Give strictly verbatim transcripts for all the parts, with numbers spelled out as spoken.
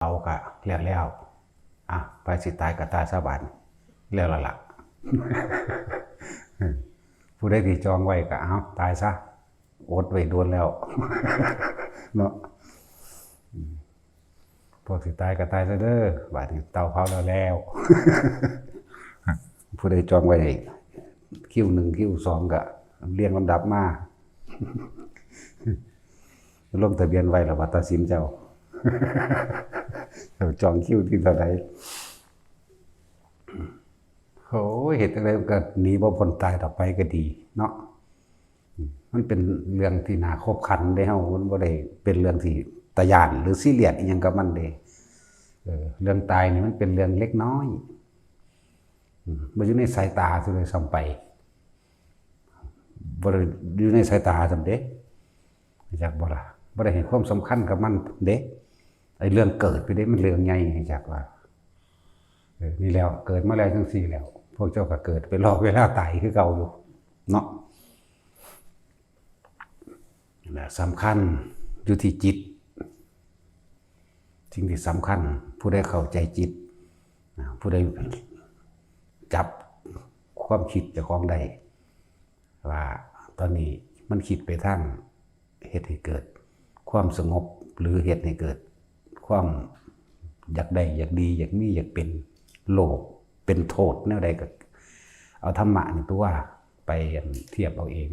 เผาก็แล้วแล้ว อ่ะ ไปสิตายก็ตายซะบาด แล้วละละ ผู้ใดที่จองไว้ก็เอาตายซะ อดไว้โดนแล้ว เนาะ พวกสิตายก็ตายซะเด้อ บาดนี้เตาเผาแล้วแล้ว ผู้ใดจองไว้ คิวหนึ่ง คิวสอง ก็เรียงลำดับมา ลงทะเบียนไว้แล้วว่าตัดสินเจ้า เจ้าจองคิวที่เท่าไหร่ โอ้ย เฮ็ดจั่งใดมันก็หนีบ่พ้นตายต่อไปก็ดีเนาะ มันเป็นเรื่องที่น่าขบขันเด้เฮา มันบ่ได้เป็นเรื่องที่ตาย้านหรือซีเรียสอีหยังกับมันเด้ เออ เรื่องตายนี่มันเป็นเรื่องเล็กน้อย อืม บ่อยู่ในสายตาซะด้วยซ้ำไป บ่ได้อยู่ในสายตาซ้ำเด้ จักบ่ล่ะ บ่ได้ให้ความสำคัญกับมันเด้ ไอ้เรื่องเกิดไปเด้ มันเรื่องใหญ่ จักว่า เออ นี่แล้ว เกิดมาแล้วจั่งซี้แล้ว พวกเจ้าก็เกิดไปรอเวลาตายคือเก่าอยู่ เนาะ นะ สำคัญอยู่ที่จิต สิ่งที่สำคัญ ผู้ใดเข้าใจจิต นะ ผู้ใดจับความคิดเจ้าของได้ ว่าตอนนี้มันคิดไปทางเฮ็ดให้เกิดความสงบ หรือเฮ็ดให้เกิดความอยากได้ อยากดี อยากมี อยากเป็น โลภเป็นโทษแนวใดก็ เอาธรรมะนี่ตัวไปเทียบเอาเอง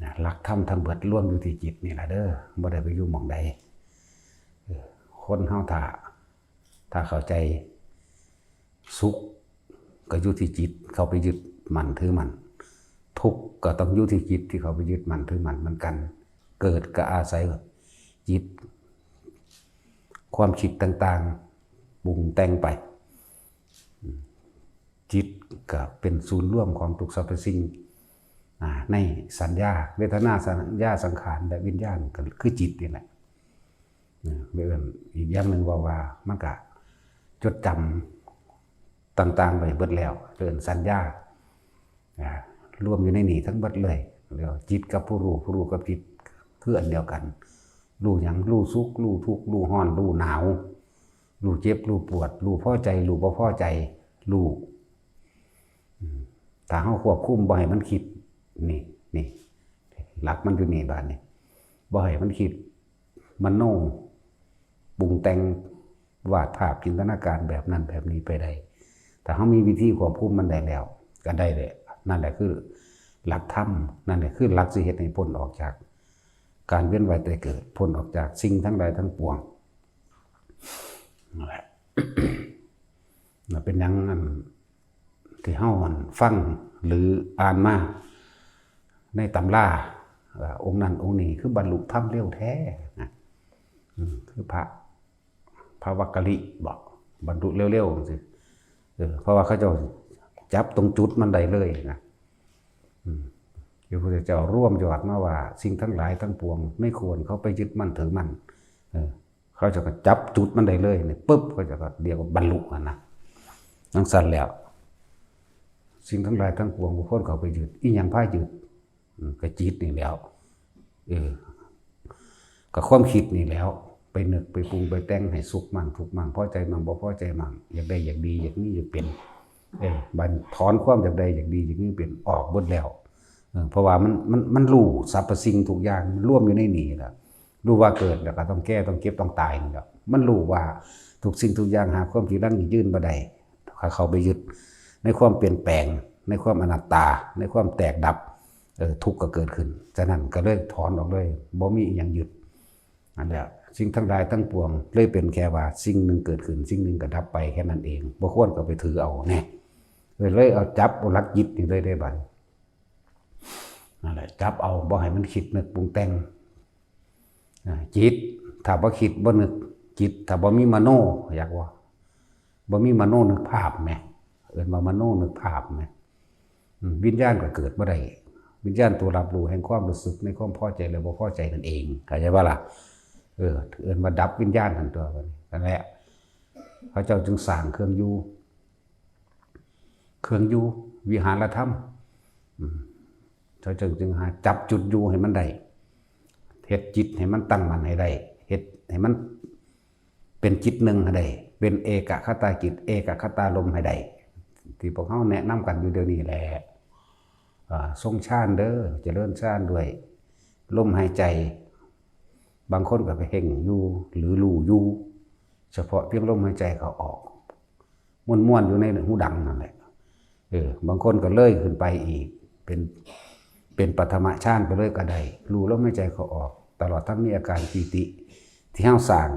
นะ หลักธรรมทั้งเบิดรวมอยู่ที่จิตนี่ล่ะเด้อ บ่ได้ไปอยู่หม่องใด เออ คนเฮาถ้า ถ้าเข้าใจ สุขก็อยู่ที่จิตเข้าไปยึดมั่นถือมั่น ทุกข์ก็ต้องอยู่ที่จิตที่เข้าไปยึดมั่นถือมั่นเหมือนกัน เกิดก็อาศัยจิต ความคิดต่างๆ ปรุงแต่งไป จิตก็เป็นศูนย์รวมของทุกสรรพสิ่ง อ่า ในสัญญา เวทนา สัญญา สังขาร และวิญญาณ ก็คือจิตนี่แหละ นะ เอิ้นอีกอย่างหนึ่งว่า ว่ามันก็จดจำต่างๆ ไปเบิดแล้ว เอิ้นสัญญา อ่า รวมอยู่ในนี่ทั้งเบิดเลย แล้วจิตกับผู้รู้ ผู้รู้กับจิตคืออันเดียวกัน รู้หยัง รู้สุข รู้ทุกข์ รู้ร้อน รู้หนาว รู้เจ็บ รู้ปวด รู้พอใจ รู้บ่พอใจ รู้ อืม ถ้าเฮาควบคุมบ่ให้มันคิด นี่ นี่ หลักมันอยู่นี่บาดนี้ บ่ให้มันคิด มโน ปรุงแต่ง วาดภาพจินตนาการแบบนั้นแบบนี้ไปได้ ถ้าเฮามีวิธีควบคุมมันได้แล้ว ก็ได้เลย นั่นแหละคือหลักธรรม นั่นแหละคือหลักสิเฮ็ดให้พ้นออกจากการเวียนว่ายตายเกิด พ้นออกจากสิ่งทั้งหลายทั้งปวง นั่นแหละ น่ะ เป็นหยังอันที่เฮาอันฟังหรืออ่านมาในตำรา เอ่อ องค์นั้นองค์นี้คือบรรลุธรรมเร็วแท้นะ อืม คือพระ พระวักกะลิบอกบรรลุเร็วๆจังซี้ เออ เพราะว่าเขาเจ้าจับตรงจุดมันได้เลยนะ อืม ที่พระพุทธเจ้ารวมยอดมาว่า สิ่งทั้งหลายทั้งปวงไม่ควรเข้าไปยึดมั่นถือมั่น เออ เขาเจ้าก็จับจุดมันได้เลยนี่ ปุ๊บ เขาเจ้าก็เรียกว่าบรรลุหั้นนะ จั่งซั้นแล้ว สิ่งทั้งหลายทั้งปวงบ่ควรเข้าไปยึด อีหยังพายึด อืม ก็จิตนี่แหล้ว เออ ก็ความคิดนี่แหล้ว ไปนึกไปปรุงไปแต่งให้สุขมั่งทุกข์มั่ง พอใจมั่งบ่พอใจมั่ง อยากได้อยากดี อยากมีอยากเป็น เออ บัดถอนความอยากได้อยากดีอยากมีเป็นออกเบิดแล้ว เออ เพราะว่ามัน มัน มันรู้สรรพสิ่งทุกอย่าง มันรวมอยู่ในนี่แหละ รู้ว่าเกิดแล้วก็ต้องแก่ ต้องเจ็บ ต้องตายนี่แหละ มันรู้ว่าทุกสิ่งทุกอย่างหาความจีรังยั่งยืนบ่ได้ ถ้าเข้าไปยึดในความเปลี่ยนแปลง ในความอนัตตา ในความแตกดับ เออ ทุกข์ก็เกิดขึ้น ฉะนั้นก็เลยถอนออกเลย บ่มีอิหยังยึด นั่นแหละ สิ่งทั้งหลายทั้งปวงเลยเป็นแค่ว่าสิ่งหนึ่งเกิดขึ้น สิ่งหนึ่งก็ดับไปแค่นั้นเอง บ่ควรก็ไปถือเอาแน่ เลย เลยเอาจับเอาหลักจิตนี่เลยได้บัด นั่นแหละ จับเอา บ่ให้มันคิดนึกปรุงแต่ง อ่า จิต ถ้าบ่คิดบ่นึก จิต ถ้าบ่มีมโน อยากว่า บ่มีมโนนึกภาพแหม เอิ้นว่ามโนนึกภาพแหม อืม วิญญาณก็เกิดบ่ได้ วิญญาณตัวรับรู้แห่งความรู้สึกในความพอใจและบ่พอใจนั่นเอง เข้าใจบ่ล่ะ เออ เอิ้นว่าดับวิญญาณนั่นตัว นั่นแหละ พระเจ้าจึงสร้างเครื่องอยู่ เครื่องอยู่ วิหารธรรม อืม เขาเจ้าจึงหาจับจุดอยู่ให้มันได้ เฮ็ดจิตให้มันตั้งมั่นให้ได้ เฮ็ดให้มันเป็นจิตหนึ่งให้ได้ เป็นเอกคตาจิต เอกคตารมณ์ให้ได้ ที่พวกเฮาแนะนำกันอยู่เดี๋ยวนี้แหละ อ่า ทรงฌานเด้อ เจริญฌานด้วยลมหายใจ บางคนก็ไปเพ่งอยู่ หรือรู้อยู่ เฉพาะเพียงลมหายใจเข้าออก ม่วนๆอยู่ในหูดังนั่นแหละ เออ บางคนก็เลยขึ้นไปอีก เป็น เป็นปฐมฌานไปเลยก็ได้ รู้ลมหายใจเข้าออก ตลอดทั้งมีอาการปีติ ที่เฮาสร้าง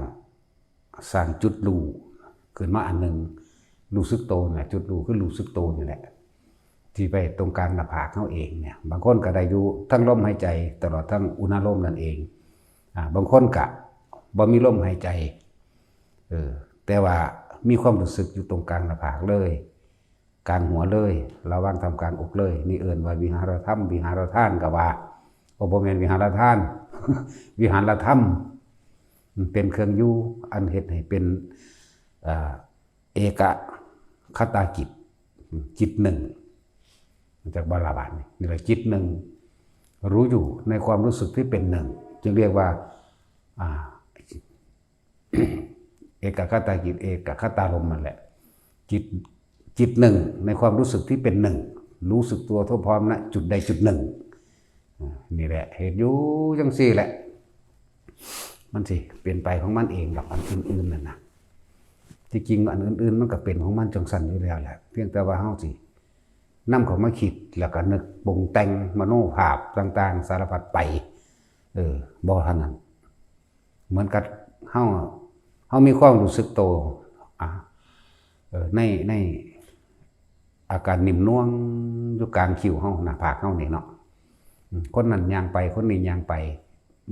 สร้างจุดรู้ขึ้นมาอันหนึ่ง รู้สึกโตนี่แหละ จุดรู้คือรู้สึกโตนี่แหละ ที่ไปตรงกลางหน้าผากเฮาเองเนี่ย บางคนก็ได้อยู่ทั้งลมหายใจ ตลอดทั้งอุณาโลมนั่นเอง อ่า บางคนก็บ่มีลมหายใจ เออ แต่ว่ามีความรู้สึกอยู่ตรงกลางหน้าผากเลย กลางหัวเลย ระหว่างท่ามกลางอกเลย นี่เอิ้นว่าวิหารธรรม วิหารทานก็ว่า โอ้ บ่แม่นวิหารทาน วิหารธรรม มันเป็นเครื่องอยู่ อันเฮ็ดให้เป็น อ่า เอกคตาจิต จิตหนึ่ง จากบาลาบาทนี่ นี่แหละจิตหนึ่ง รู้อยู่ในความรู้สึกที่เป็นหนึ่ง จึงเรียกว่า อ่า เอกคตาจิต เอกคตารมณ์นั่นแหละ จิต จิตหนึ่งในความรู้สึกที่เป็นหนึ่ง รู้สึกตัวทั่วพร้อมณจุดใดจุดหนึ่ง อ่า นี่แหละ เฮ็ดอยู่จังซี่แหละ มันสิเป็นไปของมันเองดอก อันอื่นๆนั่นนะ ที่จริงอันอื่นๆมันก็เป็นของมันจังซั่นอยู่แล้วแหละ เพียงแต่ว่าเฮาสินำเข้ามาคิด แล้วก็นึกปรุงแต่งมโนภาพต่างๆสารพัดไป เออ บ่เท่านั้น เหมือนกับเฮา เฮามีความรู้สึกโต อ่ะ เออ ใน ในอาการนิ่มนวลอยู่กลางคิ้วเฮา หน้าผากเฮานี่เนาะ อืม คนนั้นย่างไป คนนี้ย่างไป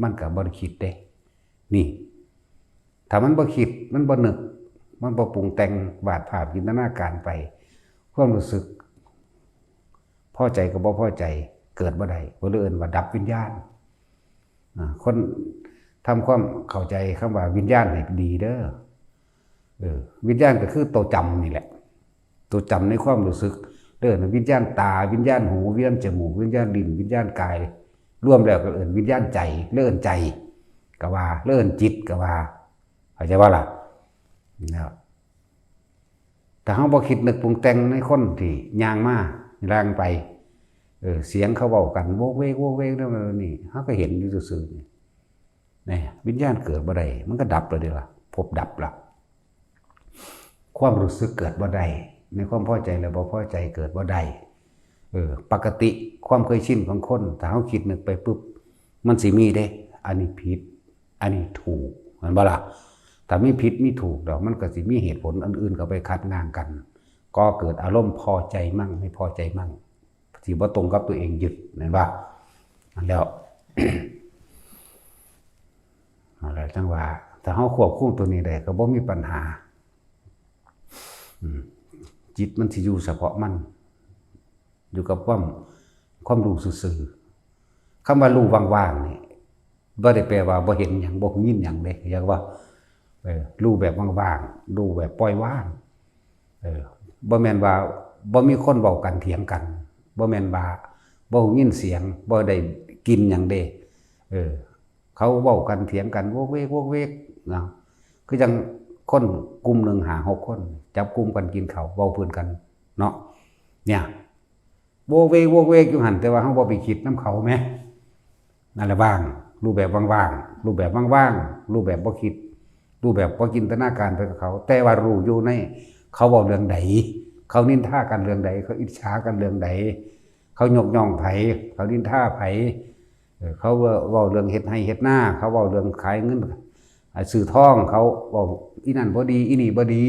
มันก็บ่ได้คิดเด้ นี่ ถ้ามันบ่คิด มันบ่นึก มันบ่ปรุงแต่งวาดภาพจินตนาการไป ความรู้สึก พอใจกับบ่พอใจเกิดบ่ได้ เพิ่นเลยเอิ้นว่าดับวิญญาณ อ่า คนทำความเข้าใจคำว่าวิญญาณให้ดีเด้อ เออ วิญญาณก็คือตัวจำนี่แหละ ตัวจำในความรู้สึก เด้อ วิญญาณตา วิญญาณหู วิญญาณจมูก วิญญาณลิ้น วิญญาณกาย รวมแล้วก็เอิ้นวิญญาณใจ เอิ้นใจ ก็ว่า เอิ้นจิตก็ว่า เข้าใจบ่ล่ะ? นะ ถ้าเฮาบ่คิดนึกปรุงแต่งในคนที่ย่างมาย่างไป เออ เสียงเขาเว้ากันโวกเวกโวกเวกนั่นนี่ เฮาก็เห็นอยู่ซื่อๆนี่ นี่ วิญญาณเกิดบ่ได้ มันก็ดับแล้วเด้ล่ะ ภพดับละ ความรู้สึกเกิดบ่ได้ ในความพอใจและบ่พอใจเกิดบ่ได้ เออ ปกติความเคยชินของคน ถ้าเฮาคิดนึกไปปุ๊บ มันสิมีเด้ อันนี้ผิด อันนี้ถูก แม่นบ่ล่ะ? ถ้ามีผิดมีถูกแล้ว มันก็สิมีเหตุผลอันอื่นเข้าไปขัดง้างกัน ก่อเกิดอารมณ์พอใจมั่ง ไม่พอใจมั่ง สิบ่ตรงกับตัวเองยึด แม่นบ่? นั่นแล้ว นั่นแหละจั่งว่า ถ้าเฮาควบคุมตัวนี้ได้ก็บ่มีปัญหา อืม จิตมันสิอยู่เฉพาะมัน อยู่กับความ ความรู้ซื่อๆ คำว่ารู้ว่างๆนี่ บ่ได้แปลว่าบ่เห็นหยัง บ่ยินหยังเด้ อยากว่า เออ รู้แบบว่างๆ รู้แบบปล่อยวาง เออ บ่แม่นว่าบ่มีคนเว้ากันเถียงกัน บ่แม่นว่าบ่ยินเสียง บ่ได้กลิ่นหยังเด้ เออ เขาเว้ากันเถียงกันโวกเวกโวกเวกเนาะ คือจั่งคนกลุ่มหนึ่งห้าหกคน จับกลุ่มกันกินข้าว เว้าพื้นกันเนาะ เนี่ย โวกเวกโวกเวกอยู่หั่น แต่ว่าเฮาบ่ไปคิดนำเขาแหม นั่นแหละว่าง รู้แบบว่างๆ รู้แบบว่างๆ รู้แบบบ่คิด รู้แบบบ่จินตนาการไปกับเขา แต่ว่ารู้อยู่ใน เขาเว้าเรื่องใด เขานินทากันเรื่องใด เขาอิจฉากันเรื่องใด เขายกย่องไผ เขานินทาไผ เออ เขาเว้า เว้าเรื่องเฮ็ดไร่เฮ็ดนา เขาเว้าเรื่องขายเงิน อ่า ซื้อทอง เขาเว้าอีนั่นบ่ดี อีนี่บ่ดี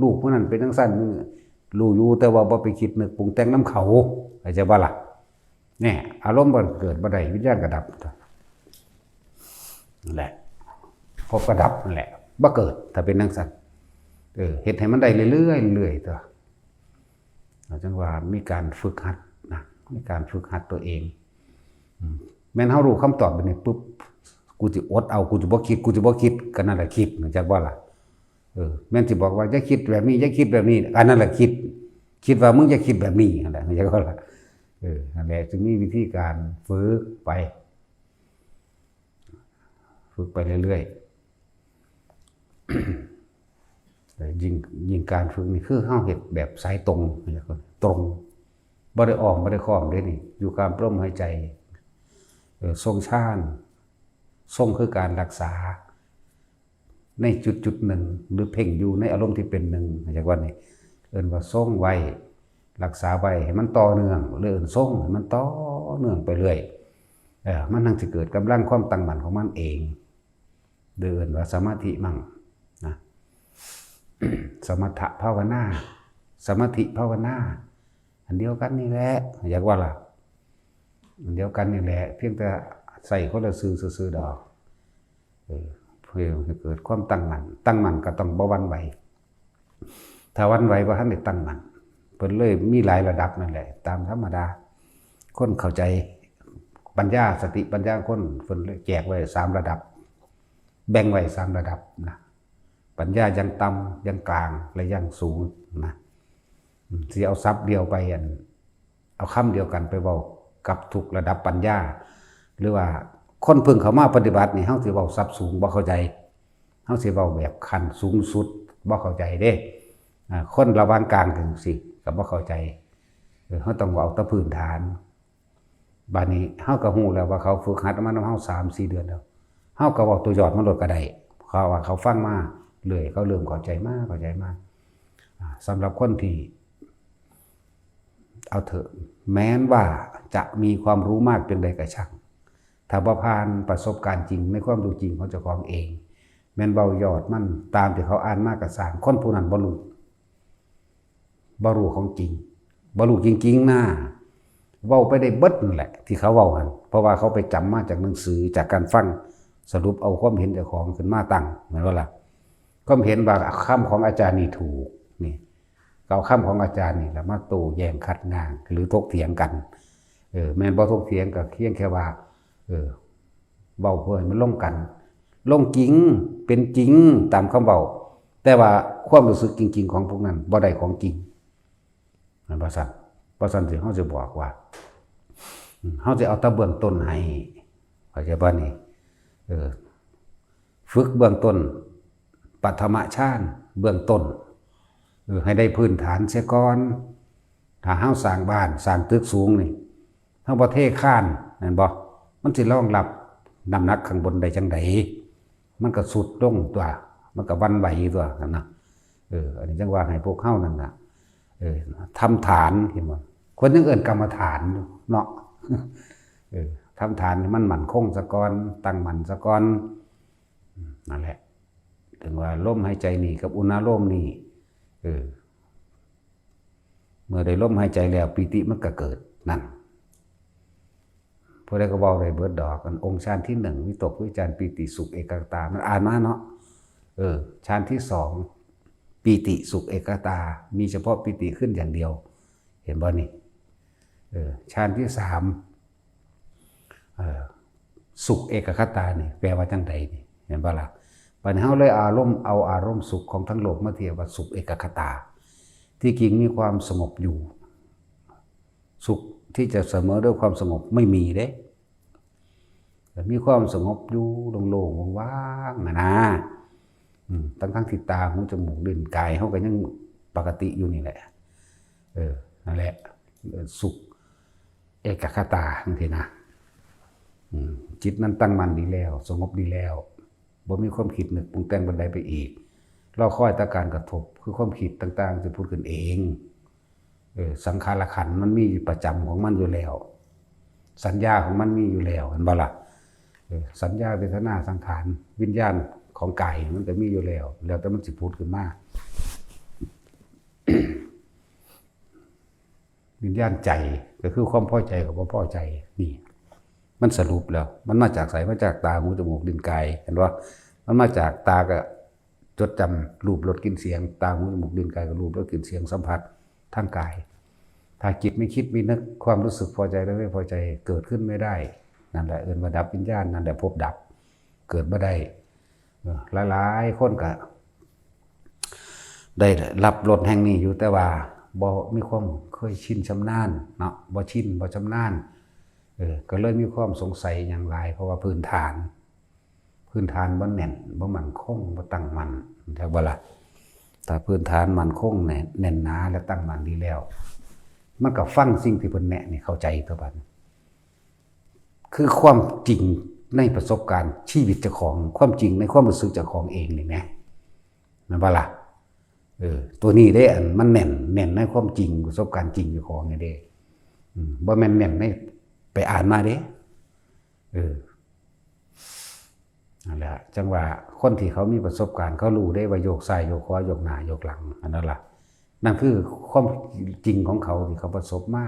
ลูกผู้นั้นเป็นจั่งซั่น รู้อยู่ แต่ว่าบ่ไปคิดนึกปรุงแต่งนำเขา เข้าใจบ่ล่ะ? เนี่ย อารมณ์บ่เกิดบ่ได้ วิญญาณก็ดับ นั่นแหละ ภพก็ดับนั่นแหละ บ่เกิด ถ้าเป็นจั่งซั่น เออ เฮ็ดให้มันได้เรื่อยๆ เรื่อยๆ ตัว เราจั่งว่ามีการฝึกหัดนะ มีการฝึกหัดตัวเอง อืม แม่นเฮารู้คำตอบแบบนี้ปุ๊บ กูสิอดเอา กูสิบ่คิด กูสิบ่คิด ก็นั่นแหละคิด รู้จักบ่ล่ะ? เออ แม่นสิบอกว่าอย่าคิดแบบนี้ อย่าคิดแบบนี้ อันนั้นแหละคิด คิดว่ามึงอย่าคิดแบบนี้ นั่นแหละ รู้จักบ่ล่ะ? เออ นั่นแหละ จึงมีวิธีการฝึกไป ฝึกไปเรื่อย ยิ่ง ยิ่งการฝึกนี่คือเฮาเฮ็ดแบบสายตรง ตรง บ่ได้อ้อม บ่ได้ค้อมเด้นี่ อยู่กับลมหายใจ เออ ทรงฌาน ทรงคือการรักษา ในจุดจุดหนึ่ง หรือเพ่งอยู่ในอารมณ์ที่เป็นหนึ่ง จั่งว่านี่ เอิ้นว่าทรงไว้ รักษาไว้ให้มันต่อเนื่อง หรือเอิ้นทรงให้มันต่อเนื่องไปเรื่อย เออ มันจั่งสิเกิดกำลังความตั้งมั่นของมันเอง หรือเอิ้นว่าสมาธิมั่งนะ สมถภาวนา สมาธิภาวนา อันเดียวกันนี่แหละ อยากว่าล่ะ อันเดียวกันนี่แหละ เพียงแต่ใส่คนละชื่อซื่อๆดอก เออ เพื่อให้เกิดความตั้งมั่น ตั้งมั่นก็ต้องบ่หวั่นไหว ถ้าหวั่นไหวบ่ทันได้ตั้งมั่น เพิ่นเลยมีหลายระดับนั่นแหละ ตามธรรมดา คนเข้าใจ ปัญญา สติปัญญาคน เพิ่นเลยแจกไว้สามระดับ แบ่งไว้สามระดับนะ ปัญญาอย่างต่ำ อย่างกลาง และอย่างสูงนะ อืม สิเอาศัพท์เดียวไป อัน เอาคำเดียวกันไปเว้ากับทุกระดับปัญญา หรือว่าคนเพิ่งเข้ามาปฏิบัตินี่ เฮาสิเว้าศัพท์สูงบ่เข้าใจ เฮาสิเว้าแบบขั้นสูงสุดบ่เข้าใจเด้ อ่า คนระหว่างกลางจั่งซี้ก็บ่เข้าใจ เออ เฮาต้องเอาแต่พื้นฐาน บาดนี้เฮาก็ฮู้แล้วว่าเขาฝึกหัดมานำเฮาสามสี่เดือนแล้ว เฮาก็เว้าตัวยอดมันโลดก็ได้ เขาว่าเขาฟังมาเรื่อย เขาเริ่มเข้าใจมา เข้าใจมา อ่า สำหรับคนที่ เอาเถอะ แม้นว่าจะมีความรู้มากเพียงใดก็ช่าง ถ้าบ่ผ่านประสบการณ์จริงในความรู้จริงของเจ้าของเอง แม่นเว้ายอดมันตามที่เขาอ่านมาก็ซ่าง คนผู้นั้นบ่รู้ บ่รู้ของจริง บ่รู้จริงๆนะ เว้าไปได้เบิดนั่นแหละ ที่เขาเว้าหั่น เพราะว่าเขาไปจำมาจากหนังสือ จากการฟัง สรุปเอาความเห็นเจ้าของขึ้นมาตั้ง แม่นบ่ล่ะ ความเห็นว่าคำของอาจารย์นี่ถูก นี่ ก็เอาคำของอาจารย์นี่แหละมาโต้แย้งขัดง้าง หรือถกเถียงกัน เออ แม่นบ่ถกเถียงก็เพียงแค่ว่า เออ เว้าเพื่อให้มันลงกัน ลงจริง เป็นจริงตามคำเว้า แต่ว่าความรู้สึกจริงๆของพวกนั้นบ่ได้ของจริง แม่นบ่ซั่น บ่ซั่นสิ เฮาสิบอกว่า อืม เฮาสิเอาแต่เบื้องต้นให้ เข้าใจบ่นี่ เออ ฝึกเบื้องต้น ปฐมฌานเบื้องต้น เออ ให้ได้พื้นฐานเสียก่อน ถ้าเฮาสร้างบ้าน สร้างตึกสูงนี่ เฮาบ่เทคาน แม่นบ่ มันสิรองรับน้ำหนักข้างบนได้จั่งใด มันก็ทรุดลงตั๊ว มันก็หวั่นไหวตั๊ว นั่นนะ เออ อันนี้จั่งว่าให้พวกเฮานั่นน่ะ เออ ทำฐาน เห็นบ่ คนยังเอิ้นกรรมฐานอยู่เนาะ เออ ทำฐานให้มันมั่นคงซะก่อน ตั้งมั่นซะก่อน อืม นั่นแหละ ถึงว่าลมหายใจนี่กับอุณาโลมนี่ เออ เมื่อได้ลมหายใจแล้ว ปีติมันก็เกิด นั่น ผู้ใดก็เว้าได้เบิดดอก อันองค์ฌานที่หนึ่ง วิตกวิจารปีติสุขเอกัคคตา มันอ่านมาเนาะ เออ ฌานที่สอง ปีติสุขเอกัคคตา มีเฉพาะปีติขึ้นอย่างเดียว เห็นบ่นี่ เออ ฌานที่สาม เออ สุขเอกัคคตานี่ แปลว่าจั่งใดนี่ เห็นบ่ล่ะ บัดนี้เฮาเลยอารมณ์ เอาอารมณ์สุขของทั้งโลกมาเทียบว่าสุขเอกัคคตา ที่จริงมีความสงบอยู่ สุขที่จะเสมอด้วยความสงบไม่มีเด้ แต่มีความสงบอยู่โล่งๆว่างๆอะนะ อืม ทั้งๆที่ตา หู จมูก ลิ้น กายเฮาก็ยังปกติอยู่นี่แหละ เออ นั่นแหละ เออ สุขเอกัคคตาจั่งซี้นะ อืม จิตนั้นตั้งมั่นดีแล้ว สงบดีแล้ว บ่มีความคิดนึกปรุงแต่งปานใดไปอีก รอคอยแต่การกระทบ คือความคิดต่างๆสิผุดขึ้นเอง เออ สังขารขันธ์มันมีประจำของมันอยู่แล้ว สัญญาของมันมีอยู่แล้ว เห็นบ่ล่ะ เออ สัญญา เวทนา สังขาร วิญญาณของกายมันก็มีอยู่แล้ว แล้วแต่มันสิผุดขึ้นมา วิญญาณใจก็คือความพอใจกับบ่พอใจ นี่ มันสรุปแล้ว มันมาจากไส มาจากตา หู จมูก ลิ้น กาย เห็นบ่ มันมาจากตาก็จดจำรูป รส กลิ่น เสียง ตา หู จมูก ลิ้น กายก็รูป รส กลิ่น เสียง สัมผัสทางกาย ถ้าจิตไม่คิดไม่นึก ความรู้สึกพอใจและไม่พอใจเกิดขึ้นไม่ได้ นั่นแหละเอิ้นว่าดับวิญญาณ นั่นแหละภพดับ เกิดบ่ได้ เออ หลายๆคนก็ได้รับรสแห่งนี้อยู่ แต่ว่าบ่มีความเคยชินชำนาญเนาะ บ่ชิน บ่ชำนาญ เออ ก็เลยมีความสงสัยหยังหลาย เพราะว่าพื้นฐาน พื้นฐานบ่แน่น บ่มั่นคง บ่ตั้งมั่น จักบ่ล่ะ? ถ้าพื้นฐานมั่นคงแน่น แน่นหนาและตั้งมั่นดีแล้ว มันก็ฟังสิ่งที่เพิ่นแนะนี่เข้าใจตัวบัด คือความจริงในประสบการณ์ชีวิตเจ้าของ ความจริงในความรู้สึกเจ้าของเองนี่แหม แม่นบ่ล่ะ? เออ ตัวนี้เด้ อันมันแน่น แน่นในความจริง ประสบการณ์จริงเจ้าของนี่เด้ อืม บ่แม่นแน่นในไปอ่านมาเด้ เออ นั่นแหละ จั่งว่าคนที่เขามีประสบการณ์ เขารู้เด้ว่าโยกซ้ายโยกขวา โยกหน้าโยกหลัง อันนั้นล่ะ นั่นคือความจริงของเขาที่เขาประสบมา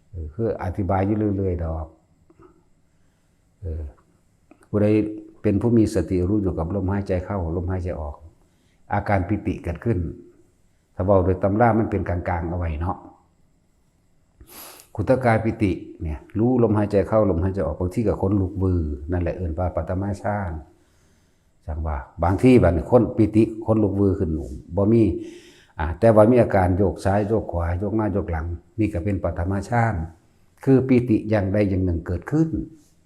เออ คืออธิบายอยู่เรื่อยๆดอก เออ ผู้ใดเป็นผู้มีสติรู้อยู่กับลมหายใจเข้า ลมหายใจออก อาการปีติเกิดขึ้น ถ้าเว้าโดยตำรามันเป็นกลางๆเอาไว้เนาะ ขุตกายปีติเนี่ย รู้ลมหายใจเข้า ลมหายใจออก บางทีก็ขนลุกวือ นั่นแหละเอิ้นว่าปฐมฌาน จั่งว่า บางทีบัดนี้คนปีติขนลุกวือขึ้น บ่มี อ่า แต่ว่ามีอาการโยกซ้ายโยกขวา โยกหน้าโยกหลัง นี่ก็เป็นปฐมฌาน คือปีติอย่างใดอย่างหนึ่งเกิดขึ้น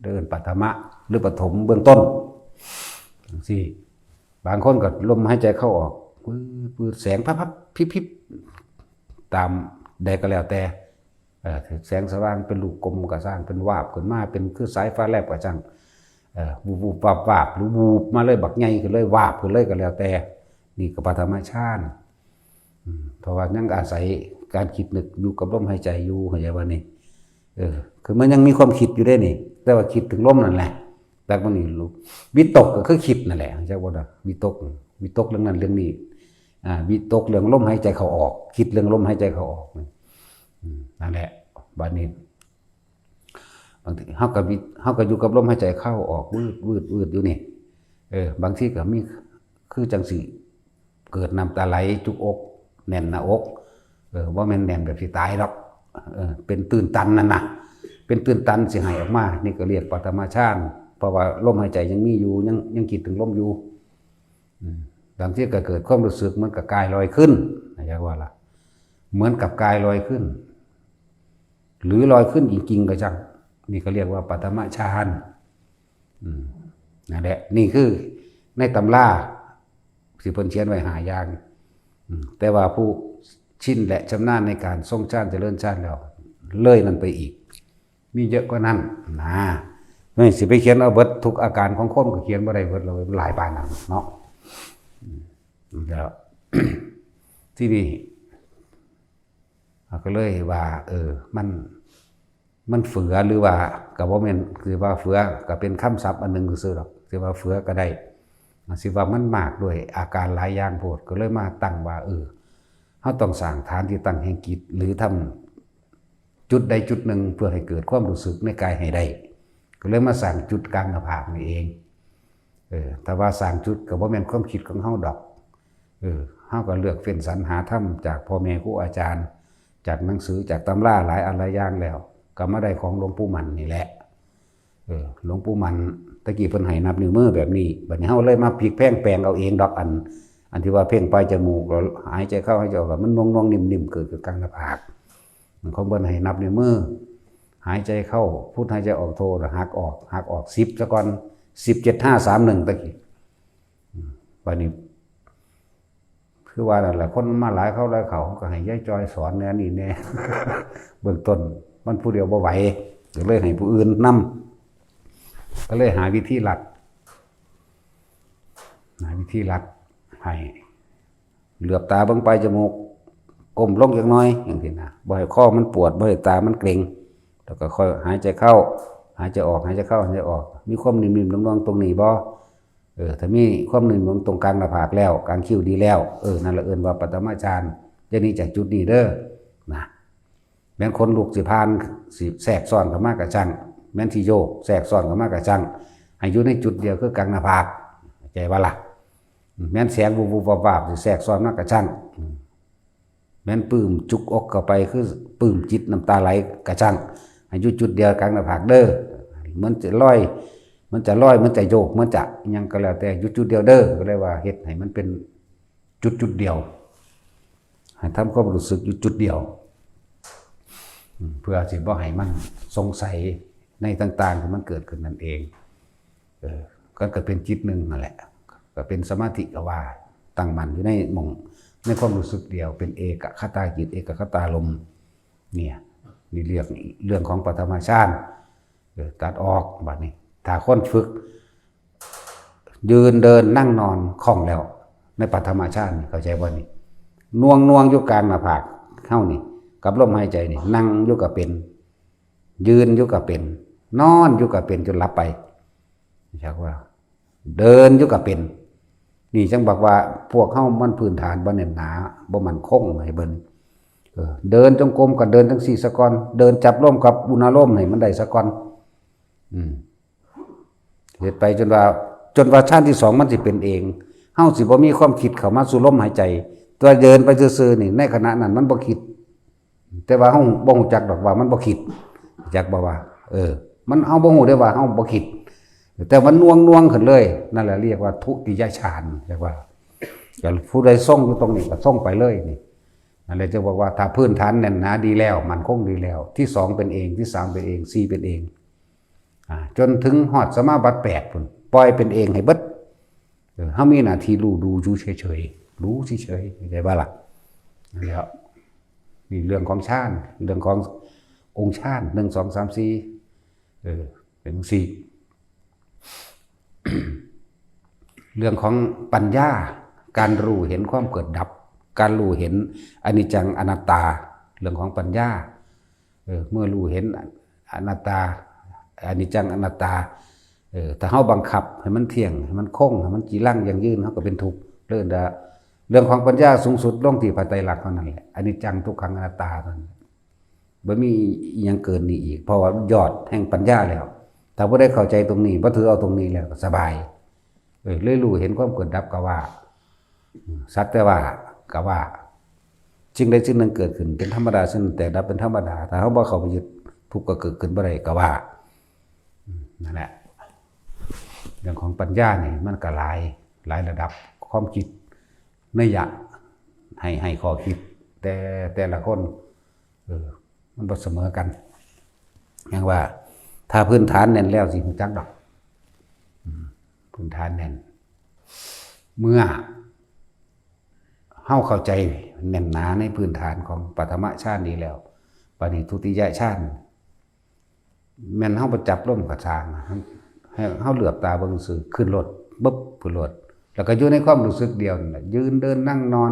เอิ้นปฐมะ หรือปฐมเบื้องต้น จั่งซี้ บางคนก็ลมหายใจเข้าออก ปื๊ดๆ แสงพับๆ พิบๆ ตามใดก็แล้วแต่ เอ่อ แสงสว่างเป็นลูกกลมก็ซ่าง เป็นวาบขึ้นมา เป็นคือสายฟ้าแลบก็ซ่าง เอ่อ วุบๆ วาบๆ หรือวูบมาเลย บักใหญ่ขึ้นเลย วาบขึ้นเลยก็แล้วแต่ นี่ก็ปฐมฌาน อืม เพราะว่ายังอาศัยการคิดนึกอยู่กับลมหายใจอยู่ เข้าใจบ่นี่? เออ คือมันยังมีความคิดอยู่เด้นี่ แต่ว่าคิดถึงลมนั่นแหละ แต่มันนี่รู้ วิตกก็คือคิดนั่นแหละ เข้าใจบ่ล่ะ? วิตก วิตกเรื่องนั้นเรื่องนี้ อ่า วิตกเรื่องลมหายใจเข้าออก คิดเรื่องลมหายใจเข้าออก อืม นั่นแหละ บัดนี้ บางทีเฮาก็วิ เฮาก็อยู่กับลมหายใจเข้าออก วืด วืด วืดอยู่นี่ เออ บางทีก็มี คือจั่งซี้ เกิดน้ำตาไหลจุกอก แน่นหน้าอก เออ บ่แม่นแน่นแบบสิตายดอก เออ เป็นตื้นตันนั่นน่ะ เป็นตื้นตันสิไหลออกมา นี่ก็เรียกปฐมฌาน เพราะว่าลมหายใจยังมีอยู่ ยัง ยังคิดถึงลมอยู่ อืม บางทีก็เกิดความรู้สึกเหมือนกับกายลอยขึ้น นะ จั่งว่าล่ะ เหมือนกับกายลอยขึ้น หรือลอยขึ้นจริงๆก็ช่าง นี่ก็เรียกว่าปฐมฌาน อืม นั่นแหละ นี่คือในตำราที่เพิ่นเขียนไว้ห้าอย่าง อืม แต่ว่าผู้ชินและชำนาญในการทรงฌานเจริญฌานแล้ว เลยนั่นไปอีก มีเยอะกว่านั้นนะ นี่สิไปเขียนเอาเบิดทุกอาการของคนก็เขียนบ่ได้เบิด หลายปานนั้นเนาะ อืม แล้ว ที่นี่ ก็เลยว่า เออ มัน มันเฟือหรือว่า ก็บ่แม่น สิว่าเฟือก็เป็นคำศัพท์อันหนึ่งซื่อๆดอก สิว่าเฟือก็ได้ สิว่ามันมากด้วยอาการหลายอย่างโพด ก็เลยมาตั้งว่า เออ เฮาต้องสร้างฐานที่ตั้งแห่งจิต หรือทำจุดใดจุดหนึ่งเพื่อให้เกิดความรู้สึกในกายให้ได้ ก็เลยมาสร้างจุดกลางหน้าผากนี่เอง เออ แต่ว่าสร้างจุดก็บ่แม่นความคิดของเฮาดอก เออ เฮาก็เลือกเฟ้นสรรหาธรรมจากพ่อแม่ครูอาจารย์ จากหนังสือ จากตำราหลายอันหลายอย่างแล้ว ก็มาได้ของหลวงปู่มั่นนี่แหละ เออ หลวงปู่มั่น ตะกี้เพิ่นให้นับนิ้วมือแบบนี้ บัดนี้เฮาเลยมาพลิกแพลงแปลงเอาเองดอก อัน อันที่ว่าเพ่งปลายจมูก แล้วหายใจเข้าหายใจออก แล้วมันน่วงๆนิ่มๆ เกิดขึ้นกลางหน้าผาก ของเพิ่นให้นับนิ้วมือ หายใจเข้าพุท หายใจออกโท แล้วหักออก หักออก สิบซะก่อน สิบ เจ็ด ห้า สาม หนึ่ง ตะกี้ อืม บัดนี้ คือว่านั่นแหละ คนมาหลายเข้าหลายเข้า ก็ให้ยายจอยสอนแหน่นี่แหน่ เบื้องต้นมันผู้เดียวบ่ไหว ก็เลยให้ผู้อื่นนำ ก็เลยหาวิธีลัด หาวิธีลัดให้ เหลือบตาเบิ่งปลายจมูก ก้มลงจักหน่อย จั่งซี้นะ บ่ให้คอมันปวด บ่ให้ตามันเกร็ง แล้วก็ค่อยหายใจเข้า หายใจออก หายใจเข้า หายใจออก มีความนิ่มๆน่วงๆตรงนี้บ่? เออ ถ้ามีความนิ่มๆตรงกลางหน้าผากแล้ว กลางคิ้วดีแล้ว เออ นั่นละเอิ้นว่าปฐมฌาน จะหนีจากจุดนี้เด้อ นะ แม่นขนลุกสิผ่าน สิแทรกซ้อนเข้ามากะช่าง แม่นสิโยกแทรกซ้อนเข้ามากะช่าง ให้อยู่ในจุดเดียวคือกลางหน้าผาก เข้าใจบ่ล่ะ? แม่นแสงวุบๆวาบๆสิแทรกซ้อนมากะช่าง แม่นปลื้มจุกอกเข้าไป คือปลื้มจิตน้ำตาไหลกะช่าง ให้อยู่จุดเดียวกลางหน้าผากเด้อ มันจะลอย มันจะลอย มันจะโยก มันจะอิหยังก็แล้วแต่ อยู่จุดเดียวเด้อ ก็เลยว่าเฮ็ดให้มันเป็นจุดจุดเดียว ให้ทำความรู้สึกอยู่จุดเดียว อืม เพื่อสิบ่ให้มันสงสัยในต่างๆที่มันเกิดขึ้นนั่นเอง เออ ก็เกิดเป็นจิตหนึ่งนั่นแหละ ก็เป็นสมาธิก็ว่า ตั้งมั่นอยู่ในหม่อง ในความรู้สึกเดียว เป็นเอกคตาจิต เอกคตารมณ์ เนี่ย นี่เรื่อง เรื่องของปฐมฌาน เออ ตัดออกบัดนี้ ถ้าคนฝึก ยืนเดินนั่งนอนคล่องแล้ว ในปฐมฌานนี่ เข้าใจบ่นี่ หน่วงหน่วงอยู่กลางหน้าผากเฮานี่ กับลมหายใจนี่ นั่งอยู่ก็เป็น ยืนอยู่ก็เป็น นอนอยู่ก็เป็นจนหลับไป จักว่า เดินอยู่ก็เป็น นี่จั่งบอกว่าพวกเฮามันพื้นฐานบ่แน่นหนา บ่มั่นคง ให้เบิ่ง เออ เดินจงกรมก็เดินจั่งซี้ซะก่อน เดินจับลมกับอุณาโลมให้มันได้ซะก่อน อืม เฮ็ดไปจนว่า จนว่าฌานที่สองมันสิเป็นเอง เฮาสิบ่มีความคิดเข้ามาสู่ลมหายใจ ตัวเดินไปซื่อๆนี่ ในขณะนั้นมันบ่คิด แต่ว่าเฮาบ่ฮู้จักดอกว่ามันบ่คิด จักบ่ว่า เออ มัน เฮาบ่ฮู้ได้ว่าเฮาบ่คิด แต่มันหน่วงๆขึ้นเลย นั่นแหละเรียกว่าทุติยฌาน เรียกว่า ก็ผู้ใดทรงอยู่ตรงนี้ก็ทรงไปเลยนี่ นั่นแหละจะบอกว่าถ้าพื้นฐานแน่นหนาดีแล้ว มั่นคงดีแล้ว ที่สองเป็นเอง ที่สามเป็นเอง สี่เป็นเอง อ่า จนถึงฮอดสมาบัติแปดพุ้น ปล่อยเป็นเองให้เบิด เออ เฮามีหน้าที่รู้ดูอยู่เฉยๆ รู้เฉยๆ เข้าใจบ่ล่ะ นั่นแหละ นี่เรื่องของฌาน เรื่องขององค์ฌาน หนึ่ง สอง สาม สี่ เออ เป็นสี่ เรื่องของปัญญา การรู้เห็นความเกิดดับ การรู้เห็นอนิจจังอนัตตา เรื่องของปัญญา เออ เมื่อรู้เห็นอนัตตา อนิจจังอนัตตา เออ ถ้าเฮาบังคับให้มันเที่ยง ให้มันคง ให้มันจีรังยั่งยืน เฮาก็เป็นทุกข์ เรื่องละ เรื่องของปัญญาสูงสุดลงที่พระไตรลักษณ์เท่านั้นแหละ อนิจจังทุกขังอนัตตาเท่านั้น บ่มีอิหยังเกินนี้อีก เพราะว่ายอดแห่งปัญญาแล้ว ถ้าผู้ใดเข้าใจตรงนี้ บ่ถือเอาตรงนี้แล้วก็สบาย เออ เลยรู้เห็นความเกิดดับก็ว่า สักแต่ว่าก็ว่า สิ่งใดสิ่งหนึ่งเกิดขึ้นเป็นธรรมดา สิ่งหนึ่งแตกดับเป็นธรรมดา ถ้าเฮาบ่เข้าไปยึด ทุกข์ก็เกิดขึ้นบ่ได้ก็ว่า อืม นั่นแหละ เรื่องของปัญญานี่มันก็หลาย หลายระดับ ความคิดนัยยะ ให้ ให้ข้อคิด แต่ แต่ละคน เออ มันบ่เสมอกัน อย่างว่า ถ้าพื้นฐานแน่นแล้วสิรู้จักดอก อืม พื้นฐานแน่น เมื่อเฮาเข้าใจแน่นหนาในพื้นฐานของปฐมฌานนี้แล้ว บัดนี้ทุติยฌาน แม่นเฮาบ่จับลมก็ซ่างนะ ให้เฮาเหลือบตาเบิ่งซื่อ ขึ้นรถ บึบ ขึ้นรถ แล้วก็อยู่ในความรู้สึกเดียวนั่นแหละ ยืนเดินนั่งนอน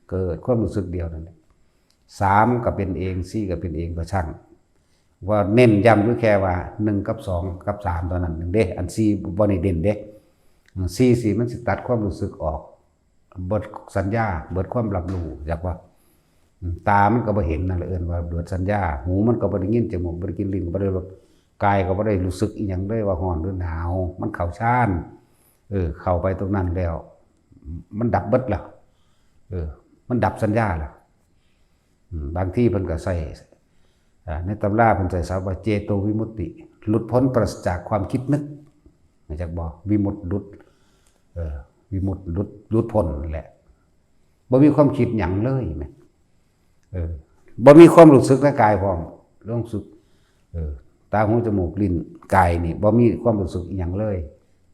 เกิดความรู้สึกเดียวนั่นแหละ สามก็เป็นเอง สี่ก็เป็นเอง ก็ช่าง ว่าเน้นย้ำอยู่แค่ว่า หนึ่ง กับ สอง กับ สาม เท่านั้นหนึ่งเด้ อัน สี่ บ่ได้เน้นเด้ สี่ สี่ มันสิตัดความรู้สึกออก เบิดสัญญา เบิดความรับรู้ จักบ่ อืม ตามันก็บ่เห็นนั่นแหละ เอิ้นว่าเบิดสัญญา หูมันก็บ่ได้ยิน จมูกบ่ได้กลิ่น ลิ้นก็บ่ได้รส กายก็บ่ได้รู้สึกอิหยังเลยว่าร้อนหรือหนาว มันเข้าฌาน เออ เข้าไปตรงนั้นแล้ว มันดับเบิดแล้ว เออ มันดับสัญญาแล้ว อืม บางทีเพิ่นก็ใช้ อ่า ในตำราเพิ่นใช้ศัพท์ว่าเจโตวิมุตติ หลุดพ้นปราศจากความคิดนึก รู้จักบ่ วิมุตติหลุด เออ วิมุตติหลุด หลุดพ้นนั่นแหละ บ่มีความคิดหยังเลยแหม เออ บ่มีความรู้สึกในกายพร้อม รู้สึก เออ ตา หู จมูก ลิ้น กายนี่ บ่มีความรู้สึกอิหยังเลย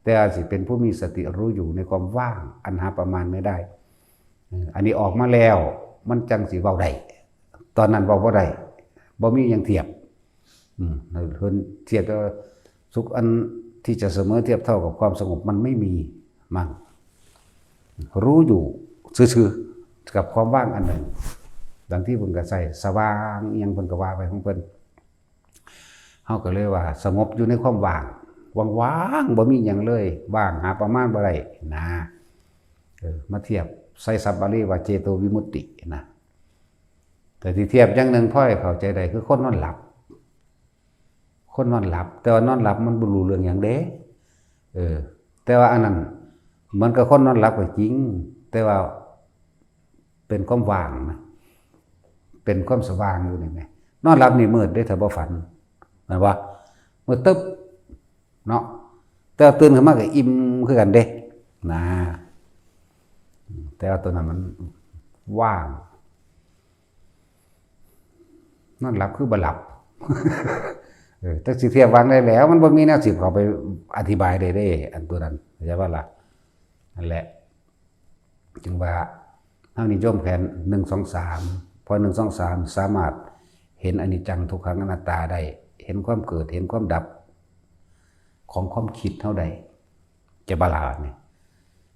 แต่ว่าสิเป็นผู้มีสติรู้อยู่ในความว่างอันหาประมาณไม่ได้ เออ อันนี้ออกมาแล้ว มันจั่งสิเว้าได้ ตอนนั้นเว้าบ่ได้ บ่มีหยังเทียบ อืม เพิ่นเทียบว่าสุขอันที่จะเสมอเทียบเท่ากับความสงบมันไม่มี มั่ง รู้อยู่ซื่อๆ กับความว่างอันหนึ่ง ดังที่เพิ่นก็ใช้สว่างอิหยังเพิ่นก็ว่าไปของเพิ่น เฮาก็เลยว่าสงบอยู่ในความว่าง ว่างๆ บ่มีหยังเลย ว่างหาประมาณบ่ได้นะ เออ มาเทียบใช้ศัพท์บาลีว่าเจโตวิมุตตินะ แต่ที่เทียบอย่างหนึ่งพอให้เข้าใจได้คือคนนอนหลับ คนนอนหลับ แต่ว่านอนหลับมันบ่รู้เรื่องหยังเด้ เออ แต่ว่าอันนั้นเหมือนกับคนนอนหลับก็จริง แต่ว่าเป็นความว่างนะ เป็นความสว่างอยู่นี่แหม นอนหลับนี่มืดเด้ ถ้าบ่ฝัน แม่นบ่ มืดตึ๊บ เนาะ แต่ว่าตื่นขึ้นมาก็อิ่มคือกันเด้ นะ แต่ว่าตัวนั้นมันว่าง นอนหลับคือบ่หลับ เออจักสิเทียบวางได้แล้ว มันบ่มีแนวสิเข้าไปอธิบายได้เด้ อันตัวนั้นเข้าใจบ่ล่ะ นั่นแหละ จึงว่าเฮานิยมแผนหนึ่ง สอง สาม พอ หนึ่ง สอง สาม สามารถเห็นอนิจจังทุกขังอนัตตาได้ เห็นความเกิด เห็นความดับของความคิดเฮาได้ จะบาลานเนี่ย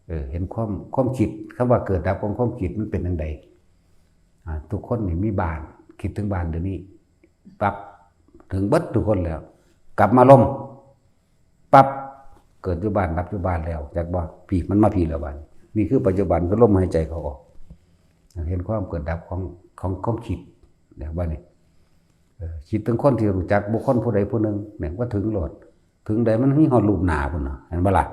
เออ เห็นความ ความคิด คำว่าเกิดดับของความคิดมันเป็นจั่งใด อ่า ทุกคนนี่มีบ้าน คิดถึงบ้านเดี๋ยวนี้ ปั๊บ ถึงเบิดทุกคนแล้ว กลับมาลม ปั๊บ เกิดอยู่บ้าน ดับอยู่บ้านแล้ว จักบ่ พี้ มันมาพี้แล้วบัดนี้ นี่คือปัจจุบัน คือลมหายใจเข้าออก เห็นความเกิดดับของ ของความคิด เนี่ย บัดนี้ เออ คิดถึงคนที่รู้จัก บุคคลผู้ใดผู้หนึ่ง เนี่ย ว่าถึงโลด ถึงใดมันมีฮอดรูปหน้าพุ้นน่ะ เห็นบ่ล่ะ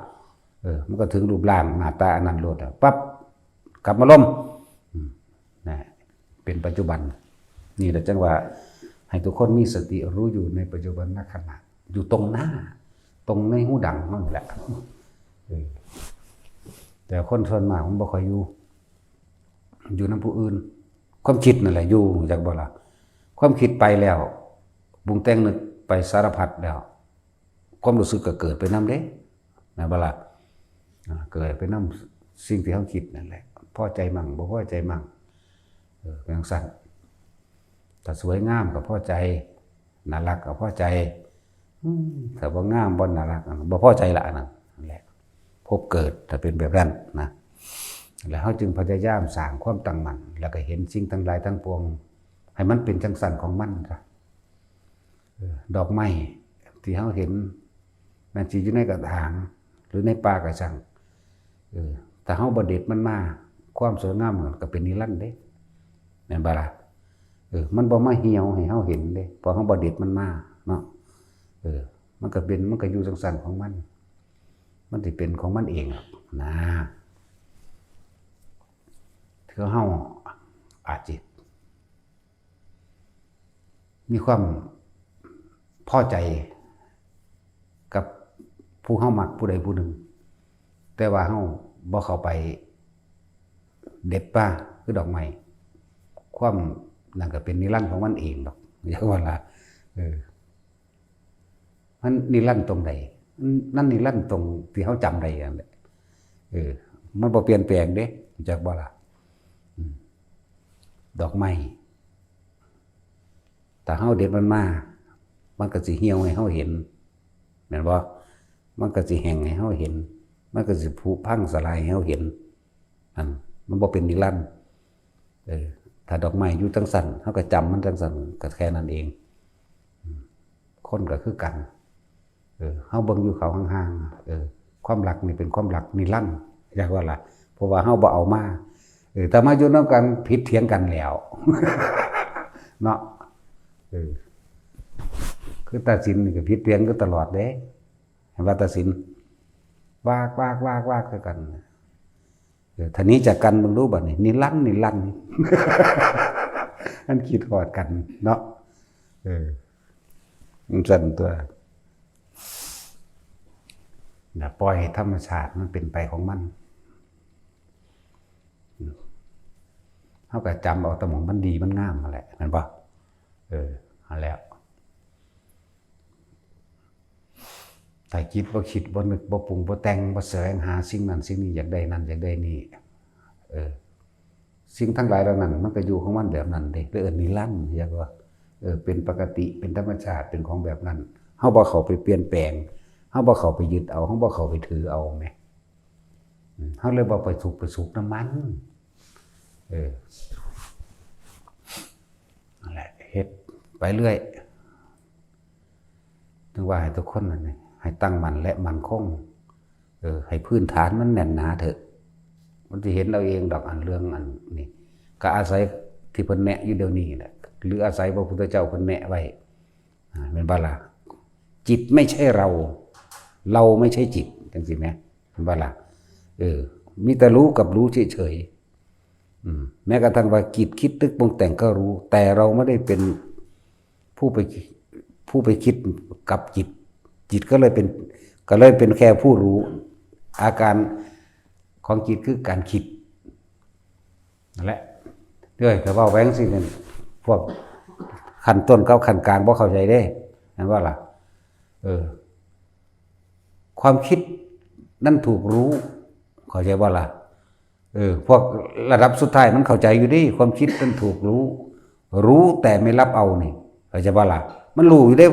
เออ มันก็ถึงรูปร่างหน้าตาอันนั้นโลดอะ ปั๊บ กลับมาลม อืม นะ เป็นปัจจุบัน นี่แหละจั่งว่า ให้ทุกคนมีสติรู้อยู่ในปัจจุบันขณะ อยู่ตรงหน้า ตรงในฮูดังนั่นแหละ เออ แต่คนส่วนมากมันบ่ค่อยอยู่ อยู่นำผู้อื่น ความคิดนั่นแหละอยู่ จักบ่ล่ะ ความคิดไปแล้ว ปรุงแต่งนึกไปสารพัดแล้ว ความรู้สึกก็เกิดไปนำเด้ แม่นบ่ล่ะ อ่า เกิดไปนำสิ่งที่เฮาคิดนั่นแหละ พอใจมั่ง บ่พอใจมั่ง เออ เป็นจั่งซั้น ถ้าสวยงามก็พอใจ น่ารักก็พอใจ อืม ถ้าบ่งาม บ่น่ารัก บ่พอใจละ อันนั้น นั่นแหละ ภพเกิด ถ้าเป็นแบบนั้นนะ แล้วเฮาจึงพยายามสร้างความตั้งมั่น แล้วก็เห็นสิ่งทั้งหลายทั้งปวง ให้มันเป็นจั่งซั้นของมันซะ เออ ดอกไม้ที่เฮาเห็น แม่นสิอยู่ในกระถาง หรือในป่าก็ช่าง เออ ถ้าเฮาบ่เด็ดมันมา ความสวยงามมันก็เป็นนิรันดร์เด้ แม่นบ่ล่ะ เออ มันบ่มาเหี่ยวให้เฮาเห็นเด้ เพราะเฮาบ่เด็ดมันมาเนาะ เออ มันก็เป็น มันก็อยู่จั่งซั้นของมัน มันสิเป็นของมันเองหรอกนะ คือเฮาอาจสิ มีความพอใจกับผู้เฮามักผู้ใดผู้หนึ่ง แต่ว่าเฮาบ่เข้าไปเด็ดมาคือดอกไม้ ความนั่นก็เป็นนิรันดร์ของมันเองดอก อย่างว่าล่ะ เออ มันนิรันดร์ตรงใด มันนิรันดร์ตรงที่เฮาจำได้นั่นแหละ เออ มันบ่เปลี่ยนแปลงเด้ รู้จักบ่ล่ะ อืม ดอกไม้ ถ้าเฮาเด็ดมันมา มันก็สิเหี่ยวให้เฮาเห็น แม่นบ่ มันก็สิแห้งให้เฮาเห็น มันก็สิผุพังสลายให้เฮาเห็น นั่น มันบ่เป็นนิรันดร์ เออ ถ้าดอกไม้อยู่จั่งซั้น เฮาก็จำมันจั่งซั้น ก็แค่นั้นเอง อืม คนก็คือกัน เออ เฮาเบิ่งอยู่เขาห่างๆ เออ ความรักนี่เป็นความรักนิรันดร์ อยากว่าล่ะ เพราะว่าเฮาบ่เอามา เออ ถ้ามาอยู่นำกันผิดเถียงกันแล้ว เนาะ เออ คือตาสินนี่ก็ผิดเถียงกันตลอดเด้ เห็นว่าตาสิน วาก วาก วาก วากคือกัน เออ ถ้าหนีจากกันเบิ่งดูบัดนี้ นิรันดร์ นิรันดร์ มันคิดฮอดกันเนาะ เออ มันซั่นตัว นะ ปล่อยให้ธรรมชาติมันเป็นไปของมัน เฮาก็จำเอาแต่หม่องมันดีมันงามนั่นแหละ แม่นบ่ เออ นั่นแหละ ถ้าจิตบ่คิด บ่นึก บ่ปรุง บ่แต่ง บ่แสวงหาสิ่งนั้นสิ่งนี้ อยากได้นั่นอยากได้นี่ เออ สิ่งทั้งหลายเหล่านั้น มันก็อยู่ของมันแบบนั้นเด้ เรียกว่านิรันดร์ เรียกว่า เออ เป็นปกติ เป็นธรรมชาติ เป็นของแบบนั้น เฮาบ่เข้าไปเปลี่ยนแปลง เฮาบ่เข้าไปยึดเอา เฮาบ่เข้าไปถือเอาแหม อืม เฮาเลยบ่ไปสุขไปสุขนำมัน เออ นั่นแหละ เฮ็ดไปเรื่อย ถึงว่าให้ทุกคนนั่นนี่ ให้ตั้งมั่นและมั่นคง เออ ให้พื้นฐานมันแน่นหนาเถอะ มันสิเห็นเอาเองดอก อันเรื่องอันนี้ ก็อาศัยที่เพิ่นแนะอยู่เดี๋ยวนี้แหละ หรืออาศัยพระพุทธเจ้าเพิ่นแนะไว้ อ่า แม่นบ่ล่ะ จิตไม่ใช่เรา เราไม่ใช่จิต จั่งซี้แหม แม่นบ่ล่ะ เออ มีแต่รู้กับรู้เฉยๆ อืม แม้กระทั่งว่าจิตคิดนึกปรุงแต่งก็รู้ แต่เราไม่ได้เป็นผู้ไป ผู้ไปคิดกับจิต จิตก็เลยเป็น ก็เลยเป็นแค่ผู้รู้ อาการของจิตคือการคิด นั่นแหละ เด้อ ถ้าเว้าไปจั่งซี้นั่น พวกขั้นต้นกับขั้นกลางบ่เข้าใจเด้ นั่นว่าล่ะ เออ ความคิดนั่นถูกรู้ เข้าใจว่าล่ะ เออ พวกระดับสุดท้ายมันเข้าใจอยู่เด้ ความคิดนั่นถูกรู้ รู้แต่ไม่รับเอานี่ เข้าใจว่าล่ะ มันรู้อยู่เด้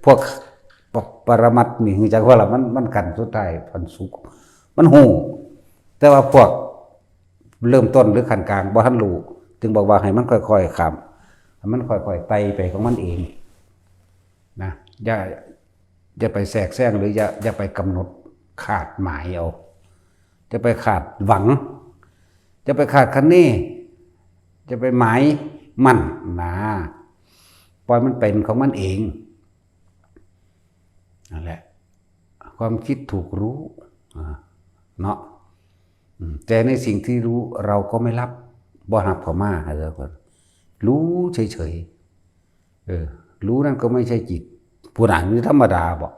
พวกปปรมัตถ์นี่ รู้จักว่าล่ะ มัน มันขั้นสุดท้าย ขั้นสูง มันรู้ แต่ว่าพวกเริ่มต้นหรือขั้นกลางบ่ทันรู้ จึงบอกว่าให้มันค่อยๆข้าม ให้มันค่อยๆไต่ไปของมันเอง นะ อย่า อย่าไปแทรกแซง หรืออย่า อย่าไปกำหนดคาดหมายเอา อย่าไปคาดหวัง อย่าไปคาดคะเน อย่าไปหมายมั่นนะ ปล่อยมันเป็นของมันเอง นั่นแหละ ความคิดถูกรู้ อ่า เนาะ อืม แต่ในสิ่งที่รู้เราก็ไม่รับ บ่รับเข้ามา เออ รู้เฉยๆ เออ รู้นั่นก็ไม่ใช่จิต ผู้นั้นนี่ธรรมดาบ่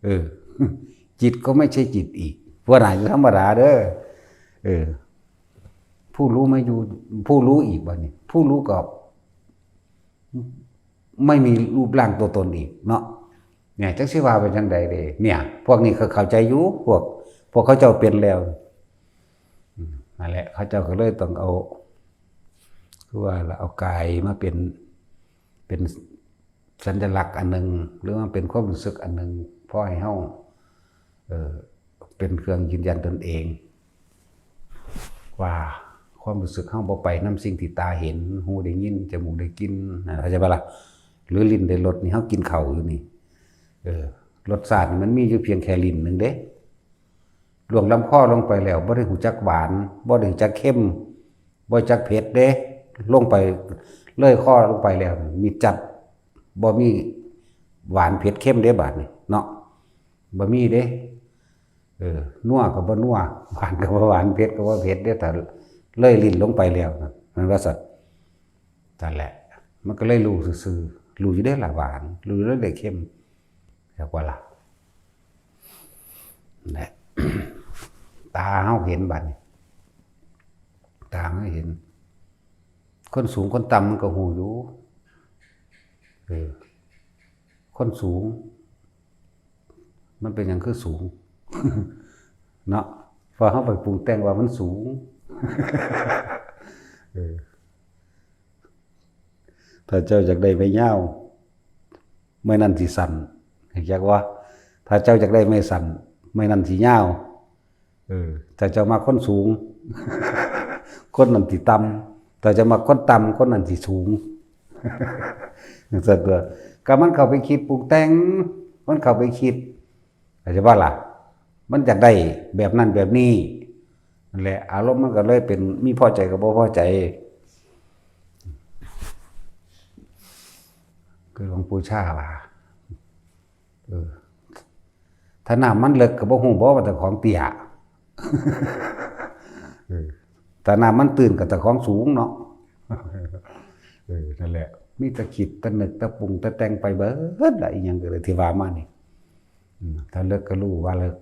เออ จิตก็ไม่ใช่จิตอีก ผู้นั้นนี่ธรรมดาเด้อ เออ ผู้รู้ไม่อยู่ ผู้รู้อีกบัดนี้ ผู้รู้ก็ ไม่มีรูปร่างตัวตนอีกเนาะ เนี่ย จักสิว่าเป็นจังใดเด้ เนี่ย พวกนี้เขาเข้าใจอยู่ พวก พวกเขาเจ้าเป็นแล้ว อืม นั่นแหละ เขาเจ้าก็เลยต้องเอา คือว่าล่ะ เอากายมาเป็น เป็นสัญลักษณ์อันหนึ่ง หรือว่าเป็นความรู้สึกอันหนึ่ง พอให้เฮา เอ่อ เป็นเครื่องยืนยันตนเอง ว่าความรู้สึกเฮาบ่ไปนำสิ่งที่ตาเห็น หูได้ยิน จมูกได้กลิ่น นะ เข้าใจปะล่ะ หรือลิ้นได้รสนี่ เฮากินข้าวอยู่นี่ เออ รสชาตินี่มันมีอยู่เพียงแค่ลิ้นหนึ่งเด้ ล่วงลำคอลงไปแล้ว บ่ได้รู้จักหวาน บ่ได้รู้จักเค็ม บ่รู้จักเผ็ดเด้ ลงไป เลยคอลงไปแล้ว มีจัด บ่มีหวานเผ็ดเค็มเด้ บาดนี้เนาะ บ่มีเด้ เออ นัวก็บ่นัว หวานก็บ่หวาน เผ็ดก็บ่เผ็ดเด้ ถ้าเลยลิ้นลงไปแล้วนะ มันว่าซั่น นั่นแหละ มันก็เลยรู้ซื่อๆ รู้อยู่เด้ล่ะหวาน รู้อยู่เด้เค็ม จักว่าล่ะ นั่นแหละ ตาเฮาเห็นบัดนี้ ตาเฮาเห็น คนสูงคนต่ำมันก็ฮู้อยู่ เออ คนสูง มันเป็นหยังคือสูง เนาะ เพราะเฮาไปปรุงแต่งว่ามันสูง เออ ถ้าเจ้าอยากได้ไม้ยาว ไม้นั่นสิสั้น อยากว่า ถ้าเจ้าอยากได้ไม้สั้น ไม้นั่นสิยาว เออ ถ้าเจ้ามักคนสูง คนนั้นสิต่ำ ถ้าเจ้ามักคนต่ำ คนนั้นสิสูง จังซั่นตัว ก็มันเข้าไปคิดปรุงแต่ง มันเข้าไปคิด เข้าใจปะล่ะ มันอยากได้แบบนั้นแบบนี้ นั่นแหละ อารมณ์มันก็เลยเป็น มีพอใจกับบ่พอใจ คือหลวงปู่ชาว่า เออ ถ้าน้ำมันเลิกก็บ่ฮู้บ่ว่าเจ้าของเตี้ย เออ ถ้าน้ำมันตื้นก็เจ้าของสูงเนาะ เออ นั่นแหละ มีแต่คิดแต่นึกแต่ปรุงแต่แต่งไปเบิดละ อีหยังก็เลยที่ว่ามานี่ อืม ถ้าเลิกก็รู้ว่าเลิก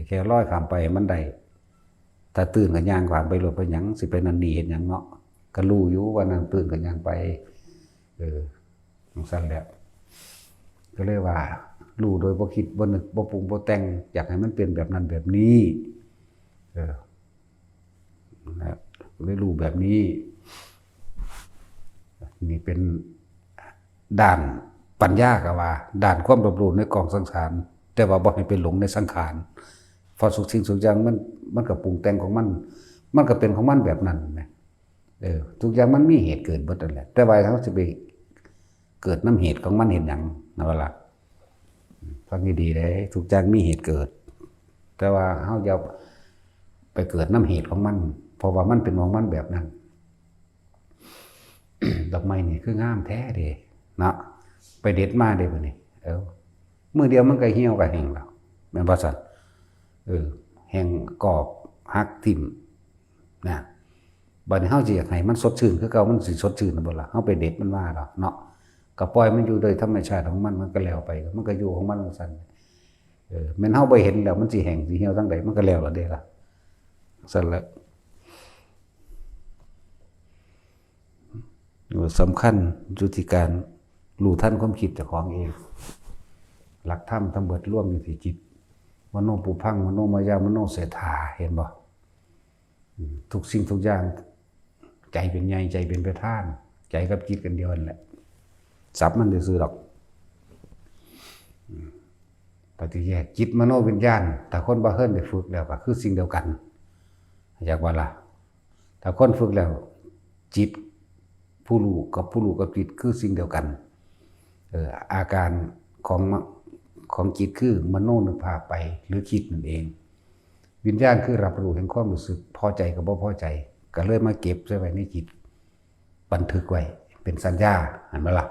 แค่ลอยข้ามไปให้มันได้ ถ้าตื้นก็ย่างข้ามไปโลด ไปหยัง สิไปนั่นนี่เฮ็ดหยังเนาะ ก็รู้อยู่ว่าน้ำตื้นก็ย่างไป เออ จังซั่นแหละ ก็เลยว่า รู้โดยบ่คิดบ่นึกบ่ปรุงบ่แต่ง อยากให้มันเป็นแบบนั้นแบบนี้ เออ นะ เลยรู้แบบนี้ นี่เป็นด้านปัญญาก็ว่า ด้านความรอบรู้ในกองสังขาร แต่ว่าบ่ให้ไปหลงในสังขาร เพราะทุกสิ่งทุกอย่างมัน มันก็ปรุงแต่งของมัน มันก็เป็นของมันแบบนั้นแหม เออ ทุกอย่างมันมีเหตุเกิดเบิดนั่นแหละ แต่ว่าเฮาสิไปเกิดนำเหตุของมันเฮ็ดหยัง นั่นว่าล่ะ ฟังดีๆเด้ ทุกอย่างมีเหตุเกิด แต่ว่าเฮาอย่าไปเกิดนำเหตุของมัน เพราะว่ามันเป็นของมันแบบนั้น ดอกไม้นี่คืองามแท้เด้ เนาะ ไปเด็ดมาเด้บัดนี้ เอ้า มื้อเดียวมันก็เหี่ยวก็แห้งแล้ว แม่นบ่ซั่น เออ แห้งกรอบ หักทิ่ม นะ บัดนี้เฮาสิอยากให้มันสดชื่นคือเก่า มันสิสดชื่นบ่ล่ะ เฮาไปเด็ดมันมาดอกเนาะ ก็ปล่อยมันอยู่โดยธรรมชาติของมัน มันก็แล้วไป มันก็อยู่ของมันจั่งซั่น เออ แม่นเฮาบ่เห็นแล้ว มันสิแห้งสิเหี่ยวจั่งใด มันก็แล้วแล้วเด้ล่ะ ซั่นละ สำคัญอยู่ที่การ รู้ทันความคิดเจ้าของเอง หลักธรรมทั้งเบิดรวมอยู่ที่จิต มโนปุพพัง มโนมายา มโนเศรษฐา เห็นบ่ อืม ทุกสิ่งทุกอย่าง ใจเป็นใหญ่ ใจเป็นประธาน ใจกับจิตกันเดียวนั่นแหละ สับมันซื่อๆดอก อืม ปฏิแยกจิตมโนวิญญาณ ถ้าคนบ่เฮิ่นได้ฝึกแล้วก็คือสิ่งเดียวกัน อยากว่าล่ะ ถ้าคนฝึกแล้ว จิตผู้รู้กับผู้รู้กับจิตคือสิ่งเดียวกัน เอ่อ อาการของมะ-, ของจิตคือมโนนึกภาพไป หรือคิดนั่นเอง วิญญาณคือรับรู้แห่งความรู้สึก พอใจกับบ่พอใจ ก็เลยมาเก็บใส่ไว้ในจิต บันทึกไว้ เป็นสัญญา หันมาล่ะ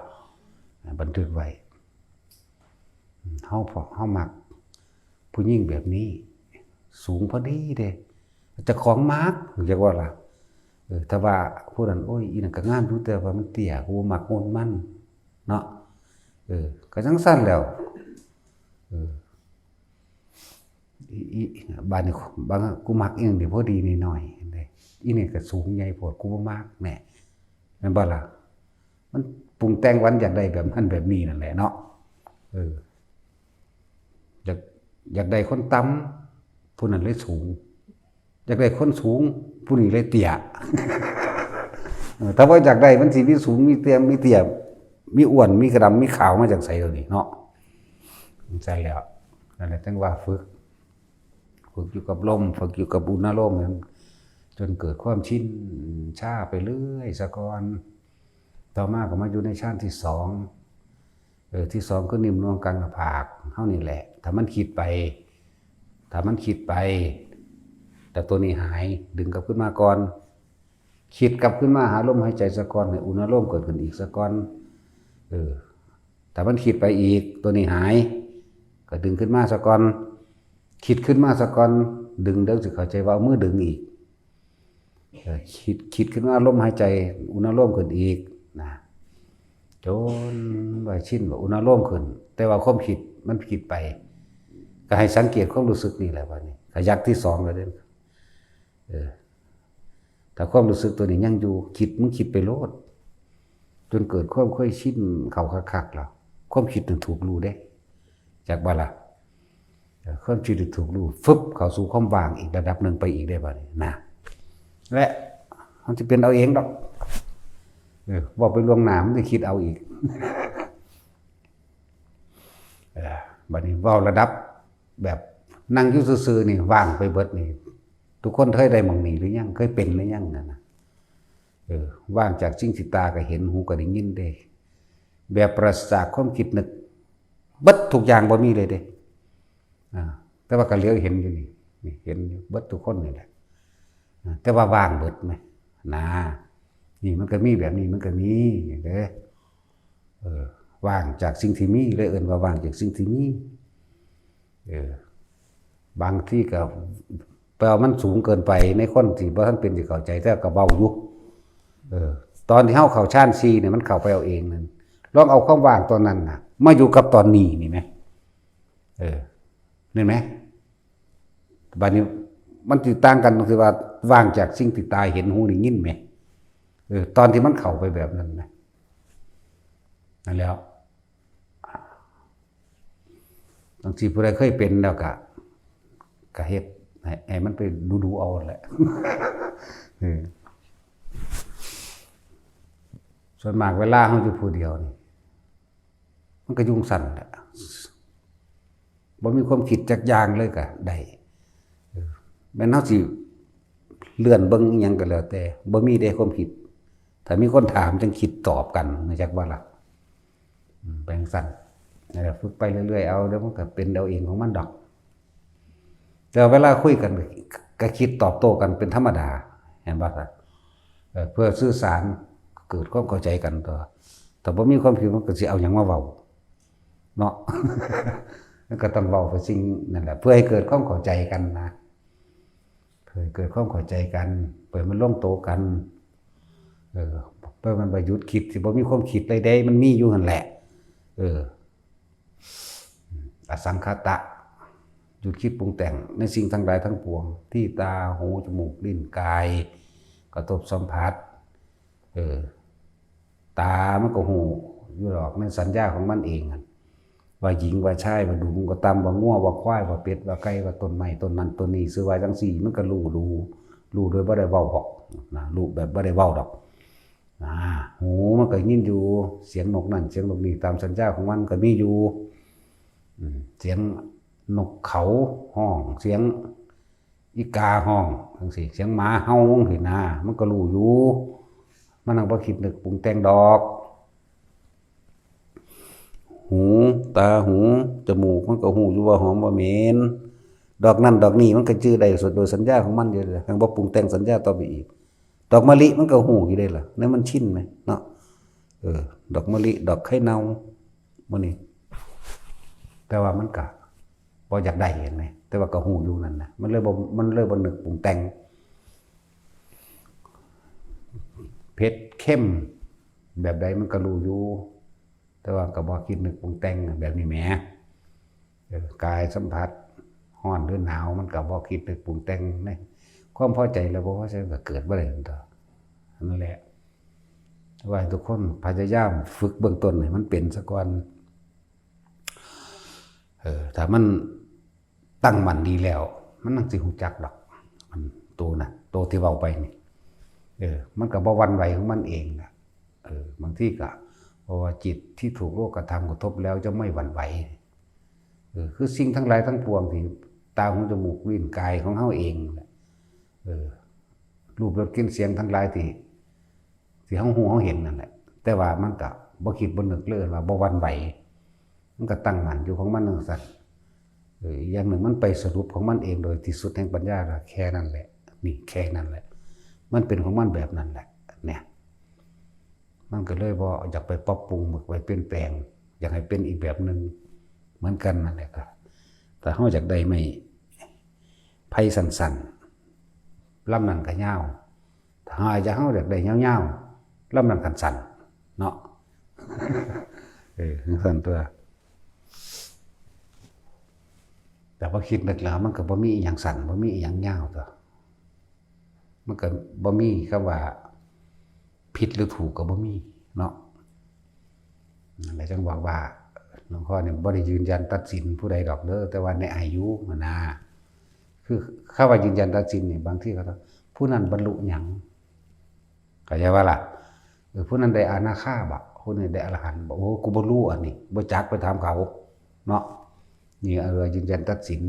บันทึกไว้ เฮาพอ เฮามักผู้หญิงแบบนี้ สูงพอดีเด้ เจ้าของมัก อยากว่าล่ะ เออ ถ้าว่าผู้นั้น โอ้ย อีนั่นก็งามอยู่ แต่ว่ามันเตี้ย กูบ่มักคนมัน เนาะ เออ ก็จั่งซั่นแหล้ว เออ อี อี บาดนี้ บาง กูมักอีหยังนี่พอดีน้อยๆ เด้ อีนี่ก็สูงใหญ่โพด กูบ่มัก แหน่ แม่นบ่ล่ะ มันปรุงแต่งวันอยากได้แบบนั้นแบบนี้นั่นแหละเนาะ เออ อยาก อยากได้คนต่ำ ผู้นั้นเลยสูง อยากได้คนสูง ผู้นี้เลยเตี้ย เออ ถ้าว่าอยากได้มันสิมีสูง มีเตี้ย มีเตี้ย มีอ้วน มีกระดำ มีขาวมาจากไสเดี๋ยวนี้เนาะ ใช่แล้ว นั่นแหละ จั่งว่าฝึก ฝึกอยู่กับลม ฝึกอยู่กับอุณาโลมนั้น จนเกิดความชินชาไปเรื่อยซะก่อน ต่อมาก็มาอยู่ในฌานที่สอง เออ ที่สองคือนิ่มนวลกลางหน้าผากเฮานี่แหละ ถ้ามันคิดไป ถ้ามันคิดไป แต่ตัวนี้หาย ดึงกลับขึ้นมาก่อน คิดกลับขึ้นมาหาลมหายใจซะก่อน ให้อุณาโลมเกิดขึ้นอีกซะก่อน เออ ถ้ามันคิดไปอีก ตัวนี้หาย ก็ดึงขึ้นมาซะก่อน คิดขึ้นมาซะก่อน ดึง เดี๋ยวสิเข้าใจว่าเอามือดึงอีก เออ คิด คิดขึ้นมา ลมหายใจ อุณาโลมขึ้นอีกนะ จนว่าชินว่าอุณาโลมขึ้น แต่ว่าความคิดมันคิดไป ก็ให้สังเกตความรู้สึกนี่แหละ บัดนี้ ขยักที่สองแล้วเด้อ เออ ถ้าความรู้สึกตัวนี้ยังอยู่ คิด มึงคิดไปโลด จนเกิดความเคยชินเข้าคักๆแล้ว ความคิดนั้นถูกรู้เด้ จักบ่ล่ะ เออ ความคิดนั้นถูกรู้ ฟึบ เข้าสู่ความว่างอีกระดับหนึ่งไปอีกได้บัดนี้นะ และมันสิเป็นเอาเองดอก เออ เว้าไปล่วงหน้า มันสิคิดเอาอีก เออ บัดนี้เว้าระดับแบบนั่งอยู่ซื่อๆนี่ ว่างไปเบิดนี่ ทุกคนเคยได้หม่องนี้หรือยัง เคยเป็นหรือยังนั่นนะ เออ ว่างจากสิ่งที่ตาก็เห็น หูก็ได้ยินเด้ แบบปราศจากความคิดนึก เบิดทุกอย่างบ่มีเลยเด้ อ่า แต่ว่าก็เหลียวเห็นอยู่นี่ นี่เห็นอยู่เบิดทุกคนนี่แหละ อ่า แต่ว่าว่างเบิดไหม นะ นี่มันก็มีแบบนี้ มันก็มีเด้ เออ ว่างจากสิ่งที่มี เลยเอิ้นว่าว่างจากสิ่งที่มี เออ บางทีก็แปลว่ามันสูงเกินไป ในคนที่บ่ทันเป็นสิเข้าใจ แต่ก็เว้าอยู่ เออ ตอนที่เฮาเข้าฌานสี่เนี่ย มันเข้าไปเอาเองนั่น ลองเอาความว่างตอนนั้นน่ะ มาอยู่กับตอนนี้นี่ไหม เออ เห็นไหม บัดนี้มันสิต่างกันตรงที่ว่า ว่างจากสิ่งที่ตาเห็น หูได้ยินไหม เออ ตอนที่มันเข้าไปแบบนั้นนะ นั่นแหล้ว บางทีผู้ใดเคยเป็นแล้วก็ ก็เฮ็ดให้ ให้มันไปดูๆเอาแหละ เออ ส่วนมากเวลาเฮาอยู่ผู้เดียวนี่ มันก็อยู่จั่งซั้นแหละ บ่มีความคิดจักอย่างเลยก็ได้ เออ แม่นเฮาสิเลื่อนเบิ่งอิหยังก็แล้วแต่ บ่มีเด้ความคิด ถ้ามีคนถามจั่งคิดตอบกัน รู้จักบ่ล่ะ อืม เป็นจั่งซั้น นั่นแหละ ฝึกไปเรื่อยๆเอา เดี๋ยวมันก็เป็นเอาเองของมันดอก แต่เวลาคุยกันก็คิดตอบโต้กันเป็นธรรมดา เห็นบ่ครับ เอ่อ เพื่อสื่อสาร เกิดความเข้าใจกันตัว ถ้าบ่มีความคิดมันก็สิเอาหยังมาเว้า เนาะ มันก็ต้องเว้าไปสิ่งนั่นแหละ เพื่อให้เกิดความเข้าใจกันนะ เพื่อให้เกิดความเข้าใจกัน เพื่อมันลงโตกัน เออ เพื่อมันบ่หยุดคิด สิบ่มีความคิดใดๆ มันมีอยู่หั่นแหละ เออ อสังขตะ หยุดคิดปรุงแต่งในสิ่งทั้งหลายทั้งปวง ที่ตา หู จมูก ลิ้น กาย กระทบสัมผัส เออ ตามันก็ฮู้ อยู่ดอกในสัญญาของมันเองหั่น ว่าหญิงว่าชาย ว่าดุมว่าต่ำ ว่างัวว่าควาย ว่าเป็ดว่าไก่ ว่าต้นไม้ต้นนั้นต้นนี้ ซื่อว่าจั่งซี้ มันก็ฮู้ฮู้ฮู้โดยบ่ได้เว้าดอกนะ ฮู้แบบบ่ได้เว้าดอกนะ หูมันก็ยินอยู่เสียงนกนั่นเสียงนกนี่ ตามสัญญาของมันก็มีอยู่ อืม เสียงนกเขาฮ้อง เสียงอีกาฮ้องจั่งซี้ เสียงหมาเห่าจั่งซี้นะ มันก็ฮู้อยู่ มันหั้นบ่คิดนึกปรุงแต่งดอก หู ตา หู จมูก มันก็ฮู้อยู่ว่าหอมว่าเหม็น ดอกนั่นดอกนี้มันก็จื่อได้โดยสัญญาของมันอยู่แล้ว ยังบ่ปรุงแต่งสัญญาต่อไปอีก ดอกมะลิมันก็ฮู้อยู่เด้ล่ะ ในมันชินไหมเนาะ เออ ดอกมะลิ ดอกไข่เน่า มื้อนี้ แต่ว่ามันก็บ่อยากได้ เห็นไหม แต่ว่าก็ฮู้อยู่นั่นนะ มันเลยบ่ มันเลยบ่นึกปรุงแต่ง เผ็ดเค็มแบบใดมันก็ฮู้อยู่ แต่ว่าก็บ่คิดนึกปรุงแต่งแบบนี้แหม เออ กายสัมผัสร้อนหรือหนาว มันก็บ่คิดนึกปรุงแต่งในความพอใจและบ่พอใจก็เกิดบ่ได้หั่นตั๊ว นั่นแหละ ว่าให้ทุกคนพยายามฝึกเบื้องต้นให้มันเป็นซะก่อน เออ ถ้ามันตั้งมั่นดีแล้ว มันจั่งสิฮู้จักดอก อันโตน่ะ โตที่เว้าไปนี่ เออ มันก็บ่หวั่นไหวของมันเองน่ะ เออ บางทีก็ เพราะว่าจิตที่ถูกโลกธรรมกระทบแล้วจะไม่หวั่นไหว เออ คือสิ่งทั้งหลายทั้งปวงที่ตา หู จมูก ลิ้น กายของเฮาเองแหละ เออ รูป รส กลิ่น เสียงทั้งหลายที่ ที่เฮาฮู้เฮาเห็นนั่นแหละ แต่ว่ามันก็บ่คิดบ่นึกเลยว่าบ่หวั่นไหว มันก็ตั้งมั่นอยู่ของมันจั่งซั้น เออ อย่างหนึ่งมันไปสรุปของมันเองโดยที่สุดแห่งปัญญา แค่นั้นแหละ นี่แค่นั้นแหละ มันเป็นของมันแบบนั้นแหละ เนี่ย มันก็เลยบ่อยากไปปรับปรุง บ่ไปเปลี่ยนแปลง อยากให้เป็นอีกแบบหนึ่งเหมือนกันนั่นแหละครับ แต่เฮาอยากได้ไม้ไผ่สั้นๆ ลำนั้นก็ยาว ถ้าหากเฮาอยากได้ยาวๆ ลำนั้นคันสั้นเนาะ เออ จั่งซั้นตั๊ว แต่พอคิดนึกแล้วมันก็บ่มีอีหยังสั้น บ่มีอีหยังยาวตั๊ว มันก็บ่มีคำว่าผิดหรือถูกก็บ่มีเนาะ นั่นแหละจั่งบอกว่า หลวงพ่อเนี่ยบ่ได้ยืนยันตัดสินผู้ใดดอกเด้อ แต่ว่าแนะให้อยู่หั้นนะ คือคำว่ายืนยันตัดสินนี่ บางทีเขาต้อง ผู้นั้นบรรลุหยัง เข้าใจบ่ล่ะ เออ ผู้นั้นได้อนาคาบ่ ผู้นี้ได้อรหันต์บ่ โอ้ กูบ่ฮู้อันนี้ บ่จัก ไปถามเขาเนาะ นี่ เออ ยืนยันตัดสิน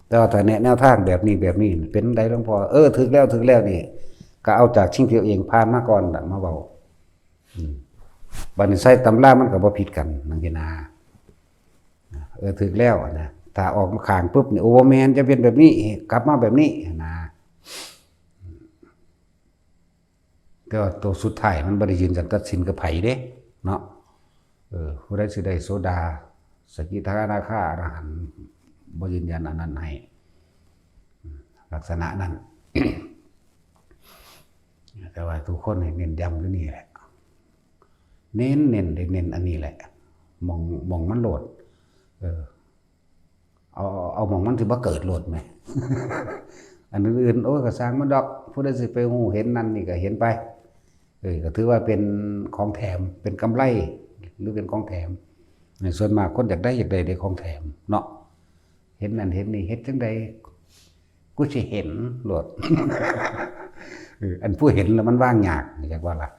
แต่ว่าถ้าแนะแนวทางแบบนี้แบบนี้ เป็นใดหลวงพ่อ เออ ถูกแล้ว ถูกแล้วนี่ ก็เอาจากสิ่งที่ตัวเองผ่านมาก่อนน่ะมาเว้า อืม บัดนี้ใส่ตำรามันก็บ่ผิดกัน จั่งซี้นะ เออ ถูกแล้วนะ ถ้าออกมาข้างปุ๊บนี่ โอ้ บ่แม่น จะเป็นแบบนี้ กลับมาแบบนี้นะ แต่ว่าตัวสุดท้ายมันบ่ได้ยืนยันตัดสินกับไผเด้เนาะ เออ ผู้ใดสิได้โสดา สกิทาคา อนาคา อรหันต์ บ่ยืนยันอันนั้นให้ ลักษณะนั้น แต่ว่าทุกคนให้เน้นย้ำอยู่นี่แหละ เน้น เน้น ได้เน้นอันนี้แหละ หม่อง หม่องมันโลด เออ เอา เอาหม่องมันสิบ่เกิดโลดแหม อันอื่นๆ โอ้ย ก็ซ่างมันดอก ผู้ใดสิไปฮู้เห็นนั่นนี่ก็เห็นไป เออ ก็ถือว่าเป็นของแถม เป็นกำไร หรือเป็นของแถม ในส่วนมากคนอยากได้ อยากได้ได้ของแถมเนาะ เห็นนั่นเห็นนี่ เฮ็ดจั่งใด กูสิเห็นโลด เออ อันผู้เห็นแล้วมันวางยาก จักว่าล่ะ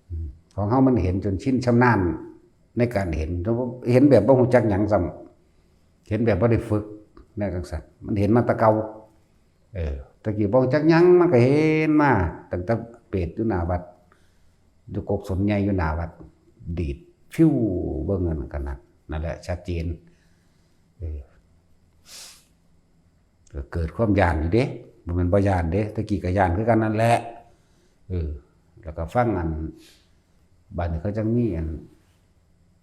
อืม ของเฮามันเห็นจนชินชำนาญในการเห็น เห็นแบบบ่ฮู้จักหยังซ้ำ เห็นแบบบ่ได้ฝึก แนวจั่งซั้น มันเห็นมาแต่เก่า เออ ตะกี้บ่ฮู้จักหยัง มันก็เห็นมาตั้งแต่เปรตอยู่หน้าวัด อยู่กกสนใหญ่อยู่หน้าวัด ดีดฟิว เบิ่งนั่นขนาด นั่นแหละ ชัดเจน เออ ก็เกิดความย้านอยู่เด้ บ่แม่นบ่ย้านเด้ ตะกี้ก็ย้านคือกันนั่นแหละ เออ แล้วก็ฟังอัน บัดนี้เขาจั่งมีอัน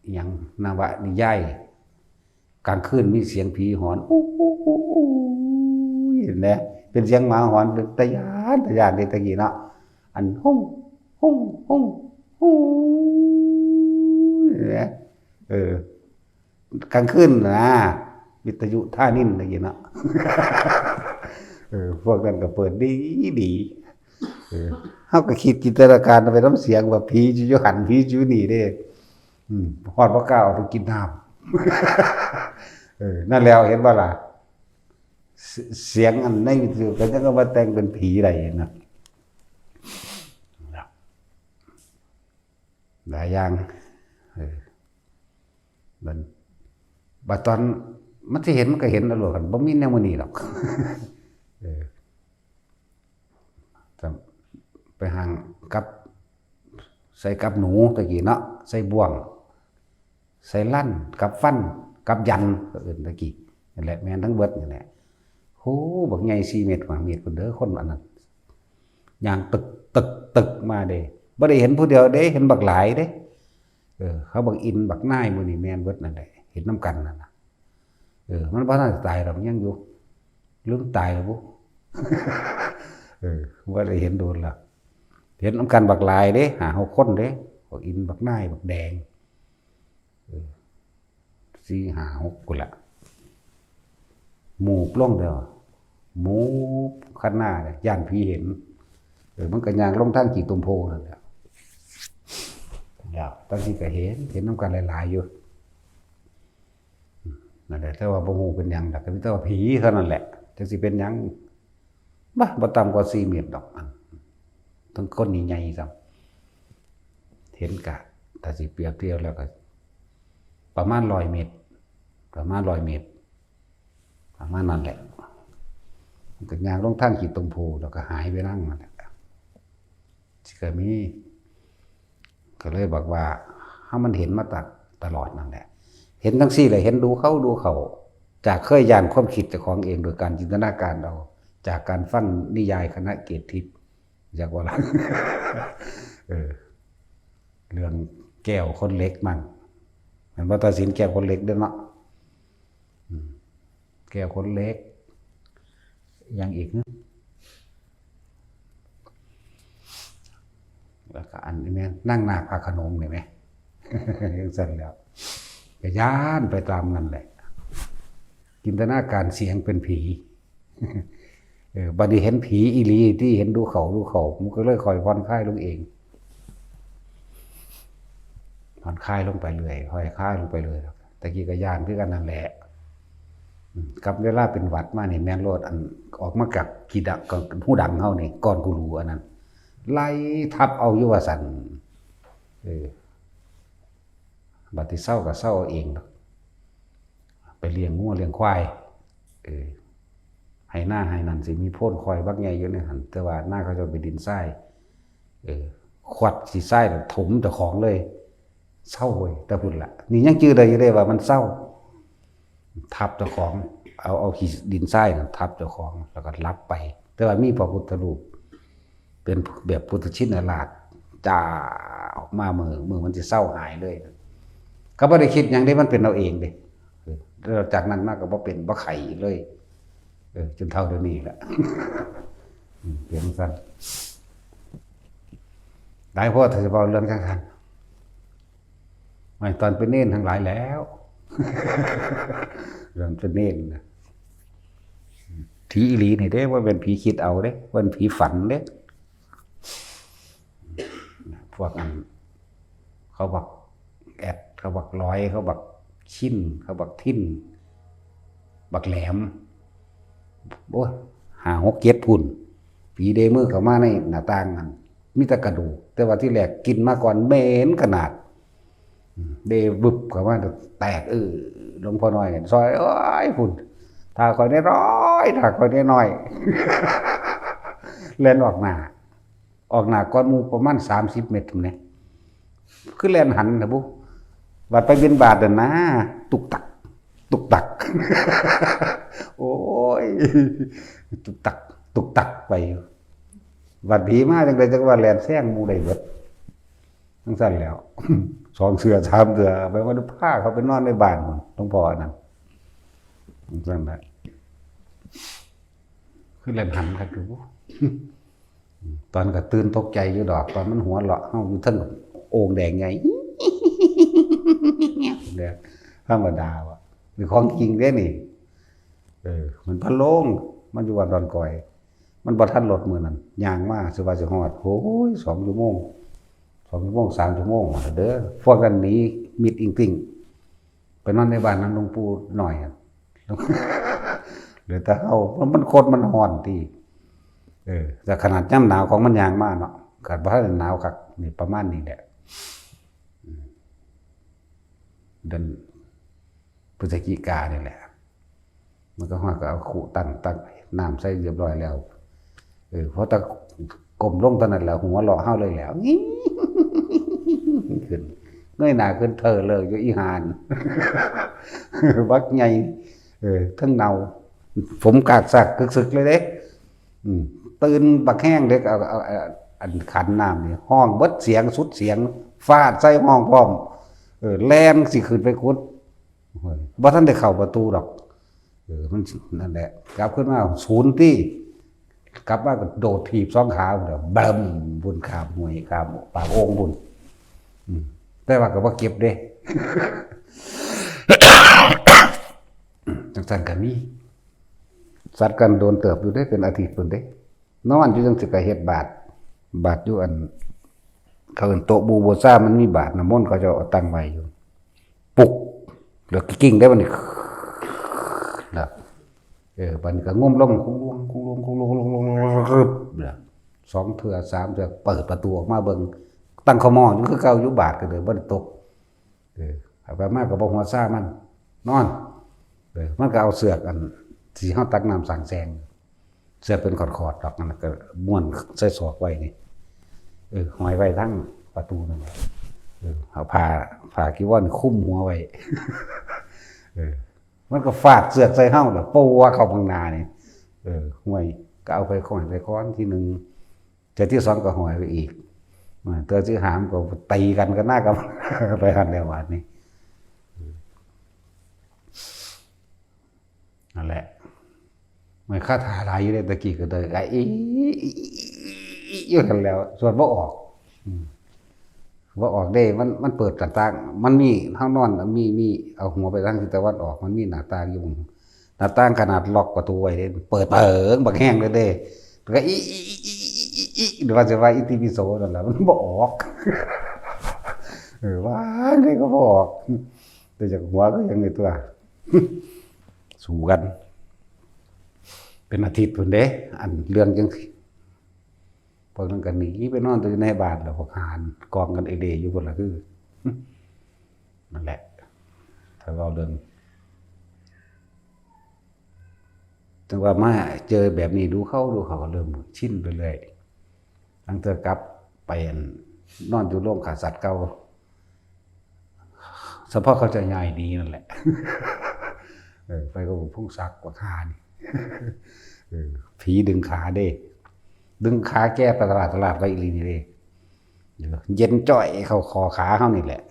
อิหยัง นวนิยาย กลางคืนมีเสียงผีหอน อู้อู้อู้อู้ เห็นไหม เป็นเสียงหมาหอน เป็นตาย้าน ตาย้านเด้ ตะกี้เนาะ อัน ฮง ฮง ฮง ฮู้ เห็นไหม เออ กลางคืนนะ วิทยุท่านินตะกี้เนาะ เออ พวกนั้นก็เปิดดีดี เออ เฮาก็คิดจินตนาการไปนำเสียงว่าผีอยู่หั่น ผีอยู่นี่เด้ อืมฮอดบ่กล้าออกไปกินน้ำ เออ นั่นแล้วเห็นบ่ล่ะ เส- เสียงอันในวิทยุก็ยังเอามาแต่งเป็นผีได้นะ หลายอย่าง เออ บัด- บัดตอนมันสิเห็นมันก็เห็นเอาโลด คันบ่มีแนวมื้อนี้ดอก เออ จำ- ไปห้างกับ ใส่กับหนูตะกี้เนาะ ใส่บ่วง ใส่ลั่น กับฟัน กับยัน ก็เอิ้นตะกี้ นั่นแหละ แม่นทั้งเบิดนั่นแหละ โห บักใหญ่สี่เมตร ห้าเมตรพุ้นเด้อ คนอันนั้น ย่างตึกตึกตึกมาเด้ บ่ได้เห็นผู้เดียวเด้ เห็นบักหลายเด้ เออ เขาบักอินบักนายหมู่นี่แม่นเบิดนั่นแหละ เห็นนำกันนั่นน่ะ เออ มันบ่ทันตายดอก ยังอยู่ หรือมันตายแล้วบุ เออ บ่ได้เห็นโดนละ เห็นนำกันบักหลายเด้ ห้าหกคนเด้ บักอินบักนายบักแดง เออ สี่ห้าหกพุ้นละ หมูบลงเด้อ หมูบคันหน้าเนี่ย ย้านผีเห็น เออ มันก็ย่างลงทางขี้ตมโพนั่นแหละ แล้ว ตั้งที่ก็เห็น เห็นนำกันหลายๆอยู่ นั่นแหละ แต่ว่าบ่ฮู้เป็นหยังดอก ก็มีแต่ว่าผีเท่านั้นแหละ จักสิเป็นหยัง บ่ บ่ต่ำกว่าสี่เมตรดอก อัน ทั้งคนใหญ่ๆซ้ำ เห็นกะ ถ้าสิเปรียบเทียบแล้วก็ ประมาณร้อยเมตร ประมาณร้อยเมตร ประมาณนั้นแหละ มันก็ย่างลงทางขี้ตมโพ แล้วก็หายไปนั่งนั่นแหละ สิก็มี ก็เลยบอกว่า ถ้ามันเห็นมาตะ- ตลอดนั่นแหละ เห็นจังซี่แหละ เห็นดูเขาดูเขา จากเคยย้านความคิดเจ้าของเอง โดยการจินตนาการเอา จากการฟังนิยายคณะเกตทิพย์ อยากว่าละ เออ เรื่องแก้วขนเหล็กมั่ง แม่นบ่ ตาสินแก้วขนเหล็กเด้อเนาะ อืม แก้วขนเหล็ก ยังอีกนะ แล้วก็อันนี้แม่นนางนาคพระโขนงนี่แหม จังซั่นแล้ว ก็ย้านไปตามนั่นแหละ จินตนาการเสียงเป็นผี เออ บัดนี้เห็นผีอีหลีที่เห็นดูเขาดูเขา มันก็เลยค่อยผ่อนคลายลงเอง ผ่อนคลายลงไปเรื่อย ผ่อนคลายลงไปเรื่อย ตะกี้ก็ย้านคือกันนั่นแหละ อืม กับเวลาเป็นหวัดมานี่แม่นโลด อันออกมากับขี้ดัง กับหูดังเฮานี่ ก้อนกูรูอันนั้น ไล่ทับเอาอยู่ว่าซั่น เออ บัดที่เซาก็เซาเอาเองดอก ไปเลี้ยงงัวเลี้ยงควาย เออ ไฮ่นาไฮ่นั่นสิมีโพนควายบักใหญ่อยู่ในหั่น แต่ว่านาเขาเจ้าเป็นดินทราย เออ ขวัดขี้ทรายแล้วถมเจ้าของเลย เซาเว้ย แต่พุ้นละ นี่ยังจื่อได้อยู่เด้ว่ามันเซา ทับเจ้าของ เอา เอาขี้ดินทรายนั่นทับเจ้าของ แล้วก็หลับไป แต่ว่ามีพระพุทธรูป เป็นแบบพุทธชินราช จ่าออกมามื้อ- มื้อมันสิเซาหายเลย ก็บ่ได้คิดหยังเด้ มันเป็นเอาเองเด้ เออ แล้วจากนั้นมาก็บ่เป็น บ่ไข้อีกเลย เออ จนเฒ่าเดี๋ยวนี้แหละ อืม เป็นจั่งซั่น หลายโพด ถ้าสิเว้าเรื่องจั่งซั่น ไม่ ตอนเป็นเณรทั้งหลายแล้ว เรื่องเป็นเณรนะ ผีอีหลีนี่เด้ บ่แม่นผีคิดเอาเด้ บ่แม่นผีฝันเด้ พวกอัน เขาบักแอด เขาบักลอย เขาบักชิน เขาบักทิน บักแหลม โอ้ย ห้าหกเจ็ดพุ้น ผีเดมือเข้ามาในหน้าต่างนั่น มีแต่กระดูก แต่ว่าที่แรกกินมาก่อนเหม็นขนาด เดวึบเข้ามาแตก เออ หลวงพ่อน้อยเนี่ย ซอย โอ้ย พุ้น ถ้าข้อยน้อยๆ ถ้าข้อยน้อยๆ แล่นออกหน้า ออกหน้าก่อนหมู่ประมาณสามสิบเมตรพุ้นแหน่ คือแล่นหันนะบุ บัดไปบิณฑบาตนั่นนะ ตุกตัก ตุกตัก โอ้ย ตุกตัก ตุกตักไปอยู่ บัดผีมาจั่งใดจั่งว่าแล่นแซงหมู่ได้เบิด จั่งซั่นแล้ว สองเทื่อสามเทื่อ ไปว่าพาเขาไปนอนในบ้านพุ้น หลวงพ่ออันนั้น จั่งซั่นแหละ คือแล่นหันคักอยู่ ตอนก็ตื่นตกใจอยู่ดอก ตอนมันหัวเราะเฮาอยู่เทิงโอ่งแดงใหญ่ เนี่ย ธรรมดาว่ะ นี่ของจริงเด้นี่ เออ มันพะโล้ง มันอยู่วัดดอนกอย มันบ่ทันรถมื้อนั้น ย่างมา สิว่าสิฮอด โอ้ย สองชั่วโมง สองชั่วโมง สามชั่วโมงเด้อ พวกนั้นหนี มิดอิงติ่ง ไปนอนในบ้านนั้นหลวงปู่หน่อยอะ เหลือแต่เฮา มัน มันโคตรมันฮ้อนที่ เออ แต่ขนาดยามหนาวของมันยางมาเนาะ ก็บ่ทันได้หนาวคัก นี่ประมาณนี้แหละ อืม เดือนพฤศจิกานี่แหละ มันก็ฮอดก็เอาคุตั้ง ตักน้ำใส่เรียบร้อยแล้ว เออ พอตะก้มลงเท่านั้นแหละ หัวเราะเฮาเลยแหล้ว ขึ้น เงยหน้าขึ้นเธอเลยอยู่อีห่าน บักใหญ่ เออ ทั้งเนา ผมกากซากกึกสึกเลยเด้ อืม ตื่นบักแฮงเด้ เอา เอา เอา อันขันน้ำนี่ ฮ้องเบิดเสียงสุดเสียง ฟาดใส่ห้องพร้อม เออ แล่นสิขึ้นไปขุด โอ้ย บ่ทันได้เข้าประตูดอก เออ มัน นั่นแหละ กลับขึ้นมาศูนย์ตี้ กลับมาก็โดดถีบสองขาพุ่นน่ะ บึ้ม บุญข้ามห้วย ข้ามปากโอ่งบุญ อืม แต่ว่าก็บ่เจ็บเด้ จังซั่นก็มี สัตว์กันโดนเติบอยู่เด้ เป็นอาทิตย์พุ่นเด้ นอนอยู่จังซี่ก็เฮ็ดบาตร บาตรอยู่อัน เขาเอิ้นโต๊ะบูบูชา มันมีบาตรน้ำมนต์ เขาเจ้าเอาตั้งไว้อยู่ ปุก แล้วก็กิ้งได้บัดนี้ แล้ว เออ บัดนี้ก็งมลง คุงลง คุงลง คุงลง คุงลง คุงลง แล้ว สองเทื่อ สามเทื่อ เปิดประตูออกมาเบิ่ง ตั้งขม่ออยู่คือเก่า อยู่บาตรก็เลยบ่ได้ตก เออ เอาไปมาก็บ่หัวซ่ามัน นอน เออ มันก็เอาเสือกอัน ที่เฮาตักน้ำสางแสง เสือกเป็นขอดๆดอก นั่นน่ะก็ม้วนใส่ศอกไว้นี่ เออ ห้อยไว้ทั้งประตูนั่นแหละ เออ เอาผ้า ผ้ากีวรคลุมหัวไว้ เออ มันก็ฟาดเสือกใส่เฮาล่ะ ปวเข้าข้างหน้านี่ เออ ห้วย ก็เอาไปค้อน ไปค้อนทีหนึ่ง เทื่อที่สองก็ห้อยไปอีก เทื่อที่สามก็ตีกันก็น่าก็ ไปหันแล้วบาดนี้ นั่นแหละ มันคาถาหลายอยู่เด้ ตะกี้ก็ได้ ก็อี อยู่หั้นแหล้ว สวดบ่ออก อืม บ่ออกเด้ มัน มันเปิดหน้าต่าง มันมี เฮานอน มี มี เอาหัวไปทางทิศตะวันออก มันมีหน้าต่างอยู่ หน้าต่างขนาดล็อกประตูไว้เด้ เปิดเปิงบักแฮงเลยเด้ แล้วก็อี อี อี อี อี อี อี หรือว่าจะว่าอิติปิโสนั่นแหละ มันบ่ออก เออ ว่าไงก็บ่ออก แต่จากหัวก็ยังไงตัว สู้กัน เป็นอาทิตย์พุ่นเด้ อันเรื่องจังซี้ พวกนั้นก็หนีไปนอนอยู่ในบ้านแล้ว พวกหานกองกันเอเดอยู่พุ่นล่ะ คือ นั่นแหละ ถ้าเว้าเรื่อง จั่งว่ามาเจอแบบนี้ดูเข้าดูเข้าก็เริ่มชินไปเรื่อย ลางเทื่อกลับไปอันนอนอยู่โรงฆ่าสัตว์เก่า เฉพาะเขาจะย้ายหนีนั่นแหละ เออ ไปกับพงศักดิ์บักห่านี่ เออ ผีดึงขาเด้ ดึงขาแกไปตลาด ตลาดไปอีหลีนี่เด้ เออ เย็นจ้อยเข้าคอขาเฮานี่แหละ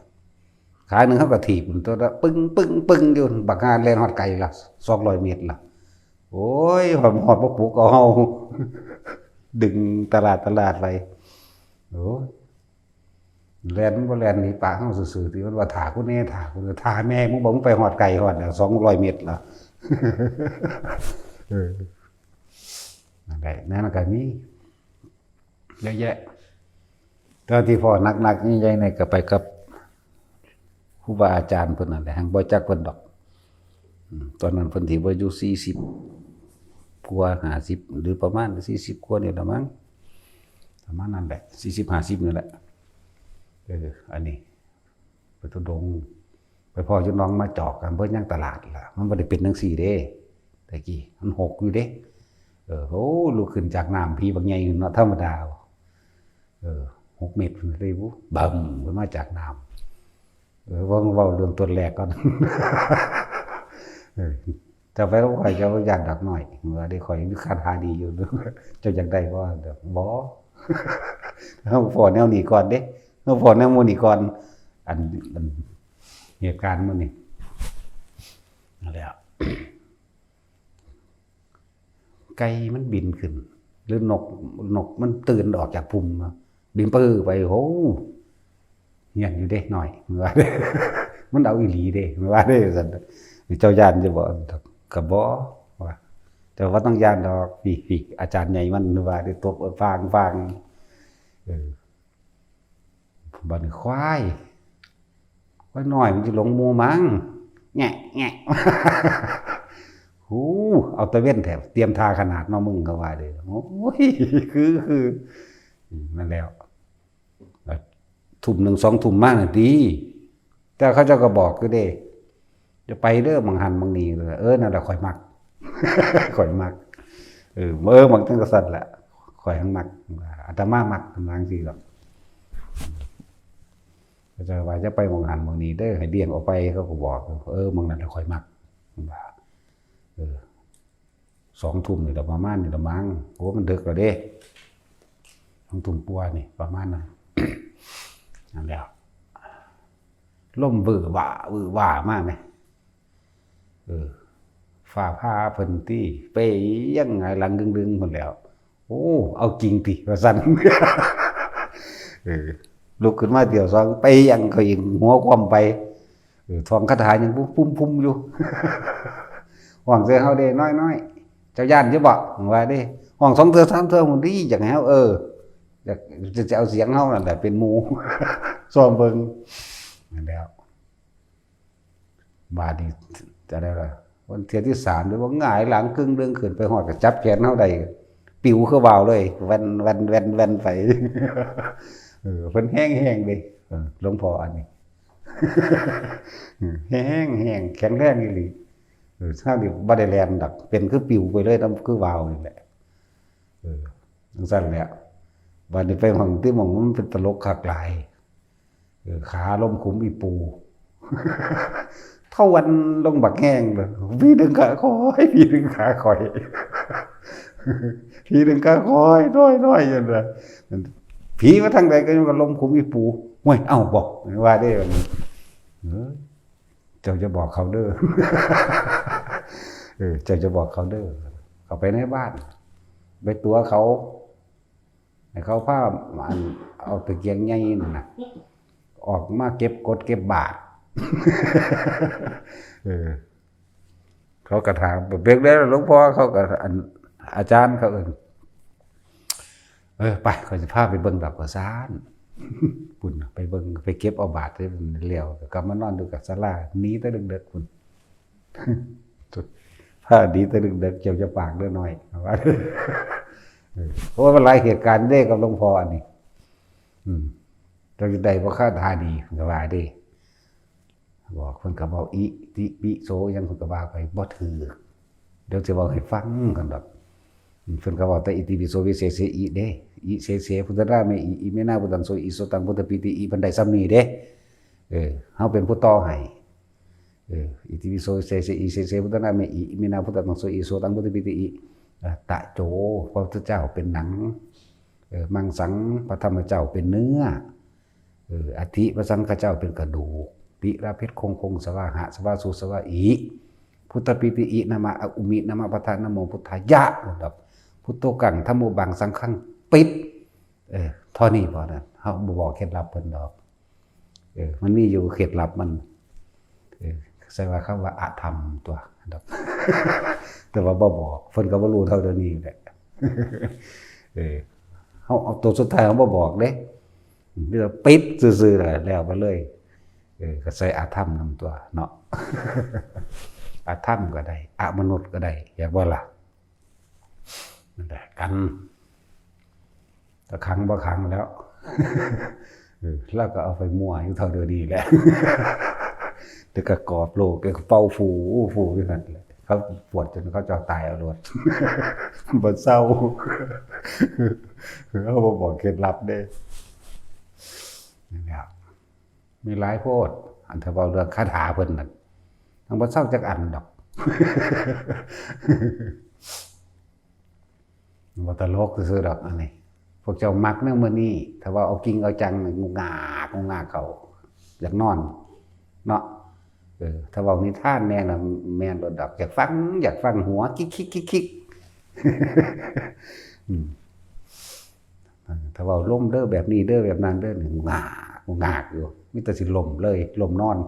ขาหนึ่งเขาก็ถีบตัวละปึ้ง ปึ้ง ปึ้งอยู่ บักห่าแล่นฮอดไกลละ สองร้อยเมตรละ โอ้ย ฮอด ฮอดบ่ปลุกเอาเฮา ดึงตลาด ตลาดไป โอ้ย แล่นมันบ่แล่นหนีปะเฮาซื่อๆ ติ มันว่า "ถ่ากูแน่ ถ่ากูแน่" ถ่าแม่มึงบ่ มึงไปฮอดไกลฮอดแล้ว สองร้อยเมตรละ เออ นั่นแหละ นั่นก็มีเยอะแยะ แต่ที่พ่อหนักๆ ใหญ่ๆ นี่ก็ไปกับครูบาอาจารย์เพิ่นนั่นแหละ หั้งบ่จักเพิ่นดอก อืม ตอนนั้นเพิ่นสิบ่อายุสี่สิบกว่า ห้าสิบ หรือประมาณสี่สิบกว่านี่แหละมั้ง ประมาณนั้นแหละ สี่สิบ ห้าสิบ นี่แหละ เออ อันนี้ ไปธุดงค์ ไปพ้ออยู่หนองมาจอกกัน เพิ่นยังตลาดล่ะ มันบ่ได้เป็นจังซี่เด้ แต่กี้มันหกอยู่เด้ เออ โอ้ ลุกขึ้นจากน้ำ ผีบักใหญ่เนาะ ธรรมดา เออ หกเมตรพุ่นเลยบุ บึ้ม ขึ้นมาจากน้ำ เออ เว้า เว้าเรื่องต้นแรกก่อน เออ จะไปว่าข่อยจะว่าย่านดอกน้อย ว่าได้ข่อยมีคาถาดีอยู่ เจ้าอยากได้บ่ บ่ เฮาพ้อแนวนี้ก่อนเด้ เฮาพ้อแนวหมู่นี้ก่อน อัน อัน เหตุการณ์มื้อนี้ นั่นแหละ ไก่มันบินขึ้น หรือนก นกมันตื่นออกจากพุ่มเนาะ บินปื้อไป โอ้ เฮี้ยนอยู่เด้น้อย มันว่าเด้ มันเอาอีหลีเด้ มันว่าเด้ ซั่น เจ้าย่านอยู่บ่ ก็บ่ ว่า แต่ว่าต้องย่านดอก พี่ พี่ อาจารย์ใหญ่มันว่าเด้ ตบ เออ ฟาง ฟาง เออ บัดนี้ควาย ควายน้อยมันสิหลงหมู่มั้ง แงะแงะ หู เอาตะเวนแท้ เตรียมท่าขนาดเนาะมึง ก็ว่าเด้ โอ้ย คือ คือ อืม นั่นแล้ว ทุ่มหนึ่ง สองทุ่มมาน่ะดี แต่เขาเจ้าก็บอกอยู่เด้ จะไปเด้อ หม่องหั้นหม่องนี่ เออ นั่นแหละข้อยมัก ข้อยมัก เออ เออ มักจั่งซั่นแหละ ข้อยหั้นมัก อาตมามัก ว่าจั่งซี้ดอก เขาเจ้าว่าจะไปหม่องหั้นหม่องนี่เด้อ ให้เลี่ยงออกไป เขาก็บอก เออ หม่องนั่นแหละข้อยมัก ว่า เออ สองทุ่มนี่ละ ประมาณนี่ละมั้ง โอ้ มันดึกแล้วเด้ สองทุ่มกว่านี่ ประมาณนั้น นั่นแหละ ลมวื้อว้า วื้อว้ามาแหม เออ ฟ้าผ่าเพิ่นติ เปยังหงายหลังดึงๆ พุ้นแหล้ว โอ้ เอาจริงติ ว่าซั่น เออ ลุกขึ้นมาเทื่อสอง เปยังเขาอีก หัวคว่ำไป เออ ท่องคาถาหยังปุ้มๆ อยู่ ฮ้องใส่เฮาเด้ น้อยๆ เจ้าย้านอยู่บ่ ว่าเด้ ฮ้องสองเทื่อสามเทื่อพุ้นติ อยากให้เฮา เออ อยาก จะ จะเอาเสียงเฮานั่นแหละเป็นหมู่ ซ้อมเบิ่ง นั่นแหล้ว บาดนี้จะได้ล่ะ วันเทื่อที่สามเด้อ ว่าหงายหลังกึ่งเดิงขึ้นไปฮอดก็จับแขนเฮาได้ ปิวคือว่าวเลย แว่น แว่น แว่น แว่นไป เออ เพิ่นแฮงๆ เด้ เออ หลวงพ่ออันนี้ แฮงๆ แข็งแรงอีหลี เออ เฮานี่บ่ได้แล่นดอก เป็นคือปิวไปเลยนำ คือว่าวนี่แหละ เออ จั่งซั่นแหละ บาดนี้ไปหม่องที่หม่องมันเป็นตลกคักหลาย เออ ขาลมขุมอีปู เท่าวันลงบักแฮงเลย พี่ดึงขาคอย พี่ดึงขาคอย พี่ดึงขาคอย น้อยๆ อยู่เลย ผีมาทางใดก็ยังกับลมขุมอีปู "ห้วย เอ้า บอก" ว่าได้ เออ "เจ้าจะบอกเขาเด้อ" เออ "เจ้าจะบอกเขาเด้อ" เขาไปในบ้าน ไปตั๋วเขา ให้เขาพา อัน เอาตะเกียงใหญ่นั่นน่ะ ออกมาเก็บกดเก็บบาตร เออ เขาก็ถาม "เบิ่งได้หลวงพ่อ" เขาก็ อัน อาจารย์เขาเอิ้น "เออ ไป ข้อยสิพาไปเบิ่งดอก" ว่าซั่น พุ้นน่ะ ไปเบิ่ง ไปเก็บเอาบาตรแล้วก็กลับมานอนอยู่กับศาลา หนีแต่เด็กๆ พุ้น พาหนีแต่เด็กๆ "เจ้าจะปากเด้อน้อย" ว่า เออ เพราะว่ามันหลายเหตุการณ์เด้กับหลวงพ่ออันนี้ อืม "เจ้าจะได้บ่คาถาดี" ก็ว่าเด้ บอกเพิ่นก็เว้าอิติปิโสหยัง เพิ่นก็ว่าไปบ่ถืก เดี๋ยวสิเว้าให้ฟังกันดอก เพิ่นก็เว้าแต่อิติปิโสวิเศษเสอิเด้ อิเสเสพุทธนาเมอิ อิเมนาพุทธังโสอิ โสตังพุทธปีติอิ เพิ่นได้ส่ำนี้เด้ เออ เฮาเป็นผู้ต่อให้ เออ อิติปิโสเสเสอิ เสเสพุทธนาเมอิ อิเมนาพุทธังโสอิ โสตังพุทธปีติอิ อ่ะ ตะโจ พระพุทธเจ้าเป็นหนัง เออ มังสัง พระธรรมเจ้าเป็นเนื้อ เออ อธิ พระสังฆเจ้าเป็นกระดูก ติระเพชรคงคง สวาหะ สวาสุ สวาอิ พุทธปีติอิ นะมะ อุมิ นะมะ พัทธะ นะโม พุทธายะ พุทโธกัง ธัมโมบัง สังฆัง ปิด เออ เท่านี้พอนั้น เฮาบ่บอกเคล็ดลับเพิ่นดอก เออ มันมีอยู่เคล็ดลับมัน เออ ใส่ว่าคำว่าอธรรมตัวดอก แต่ว่าบ่บอก เพิ่นก็บ่รู้เท่าเดี๋ยวนี้แหละ เออ เฮาเอาตัวสุดท้ายเฮาบ่บอกเด้ มีแต่ปิดซื่อๆ แล้ว แล้วไปเลย เออ ก็ใส่อธรรมนำตัวเนาะ อธรรมก็ได้ อมนุษย์ก็ได้ อยากบ่ล่ะ นั่นแหละ กัน ก็ขังบ่ขังแล้ว เออ แล้วก็เอาไปมั่วอยู่เท่าเดี๋ยวนี้แหละ แล้วก็กอบโลก แล้วก็เป่าฟู ฟูอยู่นั่นแหละ เขาปวดจนเขาเจ้าตายเอาโลด บ่เศร้า เฮาบ่บอกเคล็ดลับเด้ นั่นแหละ มีหลายโพด อันถ้าเว้าเรื่องคาถาเพิ่นนั่น ยังบ่เศร้าจักอันดอก บ่ตลกซื่อๆดอกอันนี้ พวกเจ้ามักแนวมื้อนี้ ถ้าว่าเอาจริงเอาจังนี่ งุกงาก งุกงากเขา อยากนอน เนาะ เออ ถ้าเว้านิทานแน่น่ะ แม่นโลดดอก อยากฟัง อยากฟังหัวคิกๆๆๆ อืม ถ้าเว้าลมเด้อ แบบนี้เด้อ แบบนั้นเด้อ นี่ งาก งากอยู่ มีแต่สิล้มเลย ล้มนอน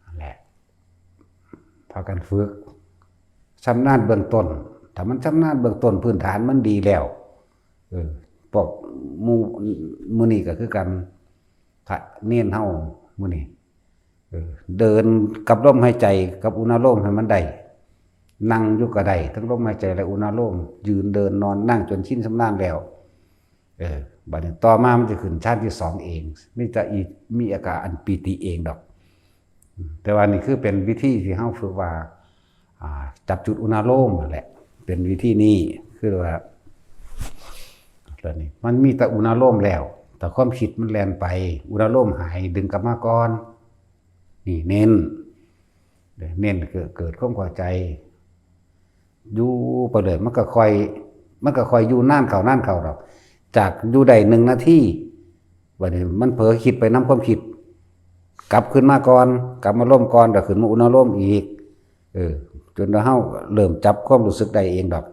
นั่นแหละ พากันฝึก ชำนาญเบื้องต้น ถ้ามันชำนาญเบื้องต้น พื้นฐานมันดีแล้ว เออ พวกหมู่ มื้อนี้ก็คือกัน พระเณรเฮามื้อนี้ เออ เดินกับลมหายใจกับอุณาโลมให้มันได้ นั่งอยู่ก็ได้ ทั้งลมหายใจและอุณาโลม ยืนเดินนอนนั่งจนชินชำนาญแล้ว เออ บัดนี้ต่อมามันจะขึ้นฌานที่สองเอง มีแต่อี มีอาการอันปีติเองดอก แต่ว่านี่คือเป็นวิธีที่เฮาฝึกว่า อ่า จับจุดอุณาโลมนั่นแหละ เป็นวิธีนี้ คือว่า ตอนนี้มันมีแต่อุณาโลมแล้ว แต่ความคิดมันแล่นไป อุณาโลมหาย ดึงกลับมาก่อน นี่เน้น เน้นเกิด เกิดความเข้าใจ อยู่ไปเลย มันก็ค่อย มันก็ค่อยอยู่นานเข้านานเข้าดอก จากอยู่ได้หนึ่งนาที บัดนี้มันเผลอคิดไปนำความคิด กลับขึ้นมาก่อน กลับมาโลมก่อน แล้วขึ้นมาอุณาโลมอีก เออ จนเฮาเริ่มจับความรู้สึกได้เองดอก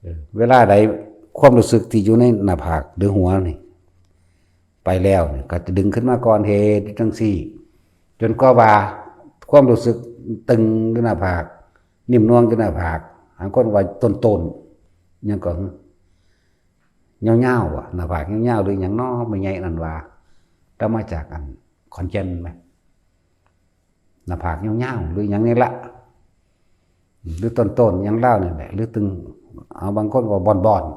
เออ เวลาใดความรู้สึกที่อยู่ในหน้าผากหรือหัวนี่ ไปแล้วนี่ ก็จะดึงขึ้นมาก่อน เฮ็ดจั่งซี้ จนกว่าว่าความรู้สึกตึงอยู่หน้าผาก นิ่มนวลอยู่หน้าผาก บางคนว่าต้นๆ หยังก็ ยาวๆ อะ หน้าผากยาวๆ หรือหยังน้อ แม่ใหญ่นั่นว่า แต่มาจากอันขอนแก่นไหม หน้าผากยาวๆ หรือหยังนี่ละ หรือต้นๆ หยังลาวนี่แหละ หรือตึง เอา บางคนก็บ่อนๆ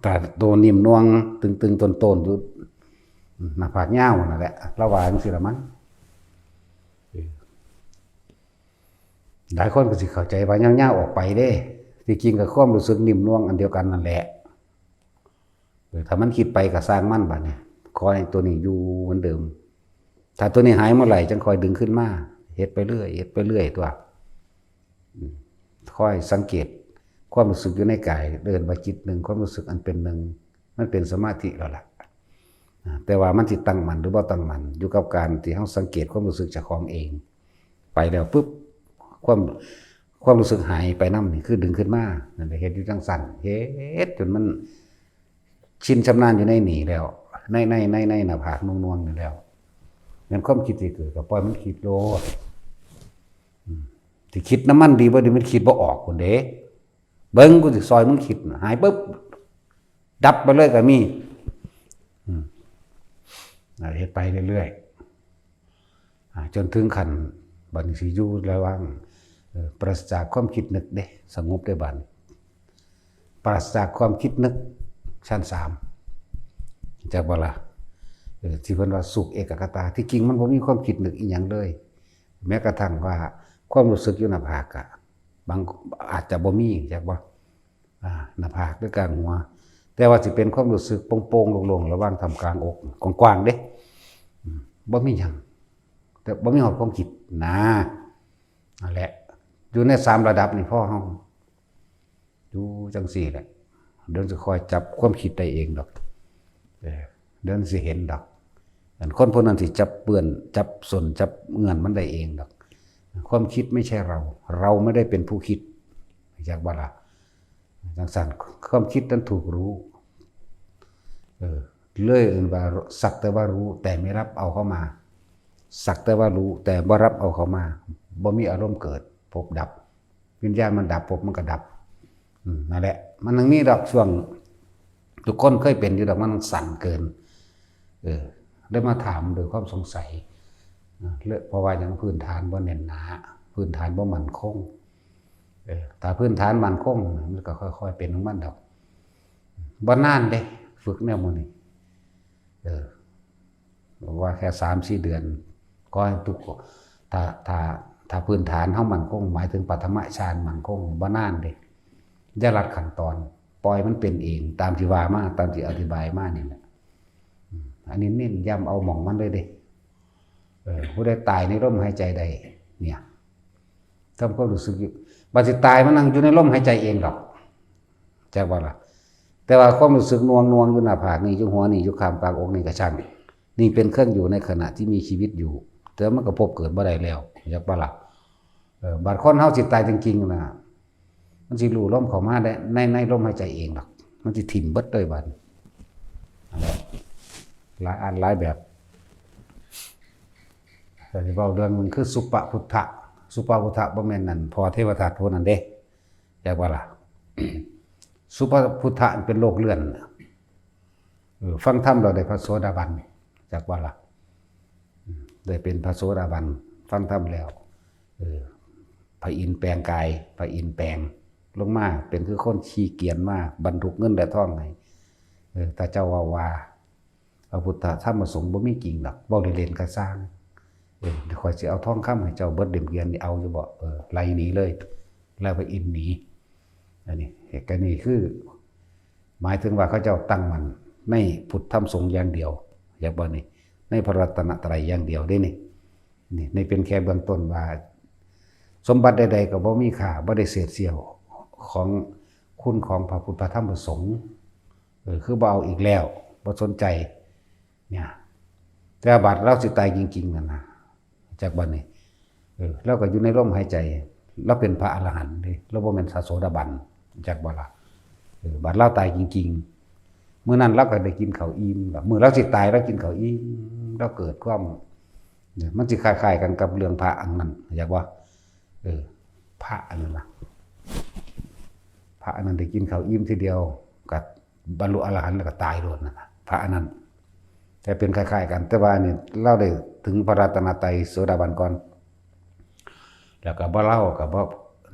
แต่ตัวนิ่มนวล ตึงๆ ต้นๆ อยู่ หน้าผากยาวนั่นแหละ ลาวว่าจั่งซี้ละมั้ง เออ หลายคนก็สิเข้าใจว่ายาวๆ ออกไปเด้ ที่จริงก็ความรู้สึกนิ่มนวลอันเดียวกันนั่นแหละ เออ ถ้ามันคิดไปก็ซ่างมันบัดนี้ ขอให้ตัวนี้อยู่เหมือนเดิม ถ้าตัวนี้หายเมื่อไหร่จั่งค่อยดึงขึ้นมา เฮ็ดไปเรื่อย เฮ็ดไปเรื่อยตัว อืม ค่อยสังเกตความรู้สึกอยู่ในกาย เอิ้นว่าจิตหนึ่ง ความรู้สึกอันเป็นหนึ่ง มันเป็นสมาธิแล้วล่ะ อ่า แต่ว่ามันสิตั้งมั่นหรือบ่ตั้งมั่น อยู่กับการที่เฮาสังเกตความรู้สึกเจ้าของเอง ไปแล้วปุ๊บ ความ ความรู้สึกหายไปนำนี่คือดึงขึ้นมา นั่นแหละ เฮ็ดอยู่จั่งซั่น เฮ็ดจนมันชินชำนาญอยู่ในนี่แล้ว ใน ใน ใน ในหน้าผากนวลๆ นี่แล้ว แม่นความคิดสิเกิดก็ปล่อยมันคิดโลด อืม สิคิดนำมันดีบ่ดี มันคิดบ่ออกพุ้นเด้ เบิ่ง กูสิซอยมึงคิด หายปุ๊บ ดับไปเลยก็มี อืม อ่า เฮ็ดไปเรื่อยๆ อ่า จนถึงขั้นบัดนี้สิอยู่ระหว่าง เอ่อ ปราศจากความคิดนึกเด้ สงบได้บัดนี้ ปราศจากความคิดนึก ชั้นสาม จักบ่ล่ะ เออ ที่เพิ่นว่าสุขเอกคตา ที่จริงมันบ่มีความคิดนึกอีหยังเลย แม้กระทั่งว่าความรู้สึกอยู่หน้าผากอะ บาง อาจจะบ่มี จักบ่ อ่า หน้าผากหรือกลางหัว แต่ว่าสิเป็นความรู้สึกโป่งๆ โล่งๆ ระหว่างท่ามกลางอก กว้างๆ เด้ อืม บ่มีหยัง แต่บ่มีฮอดความคิดนะ นั่นแหละ อยู่ในสามระดับนี่พอเฮา อยู่จั่งซี้แหละ เดี๋ยวสิค่อยจับความคิดได้เองดอก เออ เดี๋ยวสิเห็นดอก อันคนพวกนั้นสิจับเปื้อน จับส้น จับเงื่อนมันได้เองดอก ความคิดไม่ใช่เรา เราไม่ได้เป็นผู้คิด จักบ่ล่ะ จั่งซั่น ความคิดนั้นถูกรู้ เออ เลยเอิ้นว่าสักแต่ว่ารู้ แต่ไม่รับเอาเข้ามา สักแต่ว่ารู้ แต่บ่รับเอาเข้ามา บ่มีอารมณ์เกิด ภพดับ วิญญาณมันดับ ภพมันก็ดับ อืม นั่นแหละ มันยังมีดอกช่วง ทุกคนเคยเป็นอยู่ดอก มันสั่นเกิน เออ ได้มาถามโดวยความสงสัย อ่า และเพราะว่าหยัง พื้นฐานบ่แน่นหนา พื้นฐานบ่มั่นคง เออ ถ้าพื้นฐานมั่นคง มันก็ค่อยๆ เป็นของมันดอก บ่นานเด้ ฝึกแนวหมู่นี้ เออ ว่าแค่สามสี่เดือน ขอให้ทุก ถ้า ถ้า ถ้าพื้นฐานเฮามั่นคง หมายถึงปฐมฌานมั่นคง บ่นานเด้ อย่าลัดขั้นตอน ปล่อยมันเป็นเอง ตามที่ว่ามา ตามที่อธิบายมานี่แหละ อืม อันนี้เน้นย้ำเอาหม่องมันเลยเด้ เออ ผู้ใดตายในลมหายใจใด เนี่ย ทำความรู้สึกอยู่ บัดสิตายมันนั่งอยู่ในลมหายใจเองดอก จักว่าล่ะ แต่ว่าความรู้สึกหน่วงๆ อยู่หน้าผากนี่ อยู่หัวนี่ อยู่ข้างปากอกนี่ก็ช่าง นี่เป็นเครื่องอยู่ในขณะที่มีชีวิตอยู่ แต่มันก็พบเกิดบ่ได้แล้ว จักว่าล่ะ เออ บัดคนเฮาสิตายจริงๆ น่ะ มันสิรู้ลมเข้ามาได้ ใน ในลมหายใจเองดอก มันสิถิ่มเบิดเลยบัดนี้ นั่นแหละ หลายอันหลายแบบ แต่สิเว้าเรื่องหนึ่งคือสุปพุทธะ สุปพุทธะบ่แม่นนั่น พ่อเทวทัตผู้นั้นเด้ จักว่าล่ะ สุปพุทธะเป็นโลกเลื่อนน่ะ เออ ฟังธรรมเราได้พระโสดาบัน จักว่าล่ะ อืม ได้เป็นพระโสดาบัน ฟังธรรมแล้ว เออ พระอินทร์แปลงกาย พระอินทร์แปลงลงมา เป็นคือคนขี่เกวียนมา บรรทุกเงินและทองให้ เออ ถ้าเจ้าว่าว่า พระพุทธธรรมประสงค์บ่มีจริงดอก เว้าเล่นๆก็ซ่าง เออ เดี๋ยวข้อยสิเอาทองคำให้เจ้าเบิดเล่มเกวียนนี่ เอาอยู่บ่ เออ ไล่หนีเลย แล้วพระอินทร์หนี อันนี้ เหตุการณ์นี้คือ หมายถึงว่าเขาเจ้าตั้งมั่นในพุทธธรรมสงฆ์อย่างเดียว อยากบ่นี่ ในพระรัตนตรัยอย่างเดียวเด้นี่ นี่ นี่เป็นแค่เบื้องต้นว่า สมบัติใดๆก็บ่มีค่า บ่ได้เศษเสี้ยวของคุณของพระพุทธพระธรรมพระสงฆ์ เออ คือบ่เอาอีกแล้ว บ่สนใจ เนี่ย แต่บาดเราสิตายจริงๆนั่นนะ จักบัดนี้ เออ เราก็อยู่ในลมหายใจ เราเป็นพระอรหันต์เด้ เราบ่แม่นพระโสดาบัน จักบ่ล่ะ เออ บาดเราตายจริงๆ มื้อนั้นเราก็ได้กินข้าวอิ่มล่ะ มื้อเราสิตายเรากินข้าวอิ่ม เราเกิดความ เนี่ย มันสิคล้ายๆกันกับเรื่องพระอันนั้น อยากว่า เออ พระอันนั้นนะ พระอันนั้นได้กินข้าวอิ่มทีเดียว ก็บรรลุอรหันต์แล้วก็ตายโลดนั่นน่ะ พระอันนั้น แต่เป็นคล้ายๆกัน แต่ว่านี่เราได้ถึงพระรัตนตรัยโสดาบันก่อน แล้วก็บ่เล่าก็บ่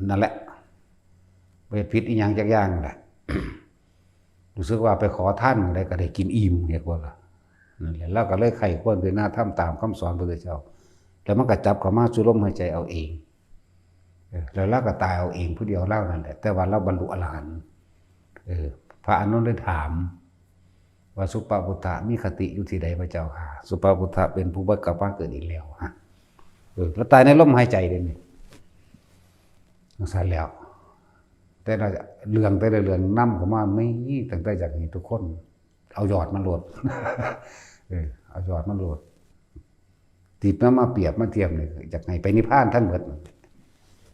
นั่นแหละ บ่เฮ็ดผิดอีหยังจักอย่างแหละ รู้สึกว่าไปขอทานหม่องใดก็ได้กินอิ่ม เห็นบ่ล่ะ นั่นแหละ เราก็เลยใคร่ควรพิจารณาธรรมตามคำสอนพระพุทธเจ้า แล้วมันก็จับเข้ามาสู่ลมหายใจเอาเอง เออ แล้วเราก็ตายเอาเองผู้เดียวเรานั่นแหละ แต่ว่าเราบรรลุอรหันต์ เออ พระอานนท์เลยถาม ว่าสุปปพุทธะมีคติอยู่ที่ใดพระเจ้าค่ะ สุปปพุทธะเป็นผู้บ่กลับมาเกิดอีกแล้วฮะ เออ แล้วตายในลมหายใจเลยนี่ จั่งซั้นแล้ว แต่ละเรื่องแต่ละเรื่องนำเข้ามา มีตั้งแต่อยากให้ทุกคน เอายอดมาโลด เออ เอายอดมาโลด ติดมา มาเปรียบมาเทียบนี่ อยากให้ไปนิพพานทั้งหมด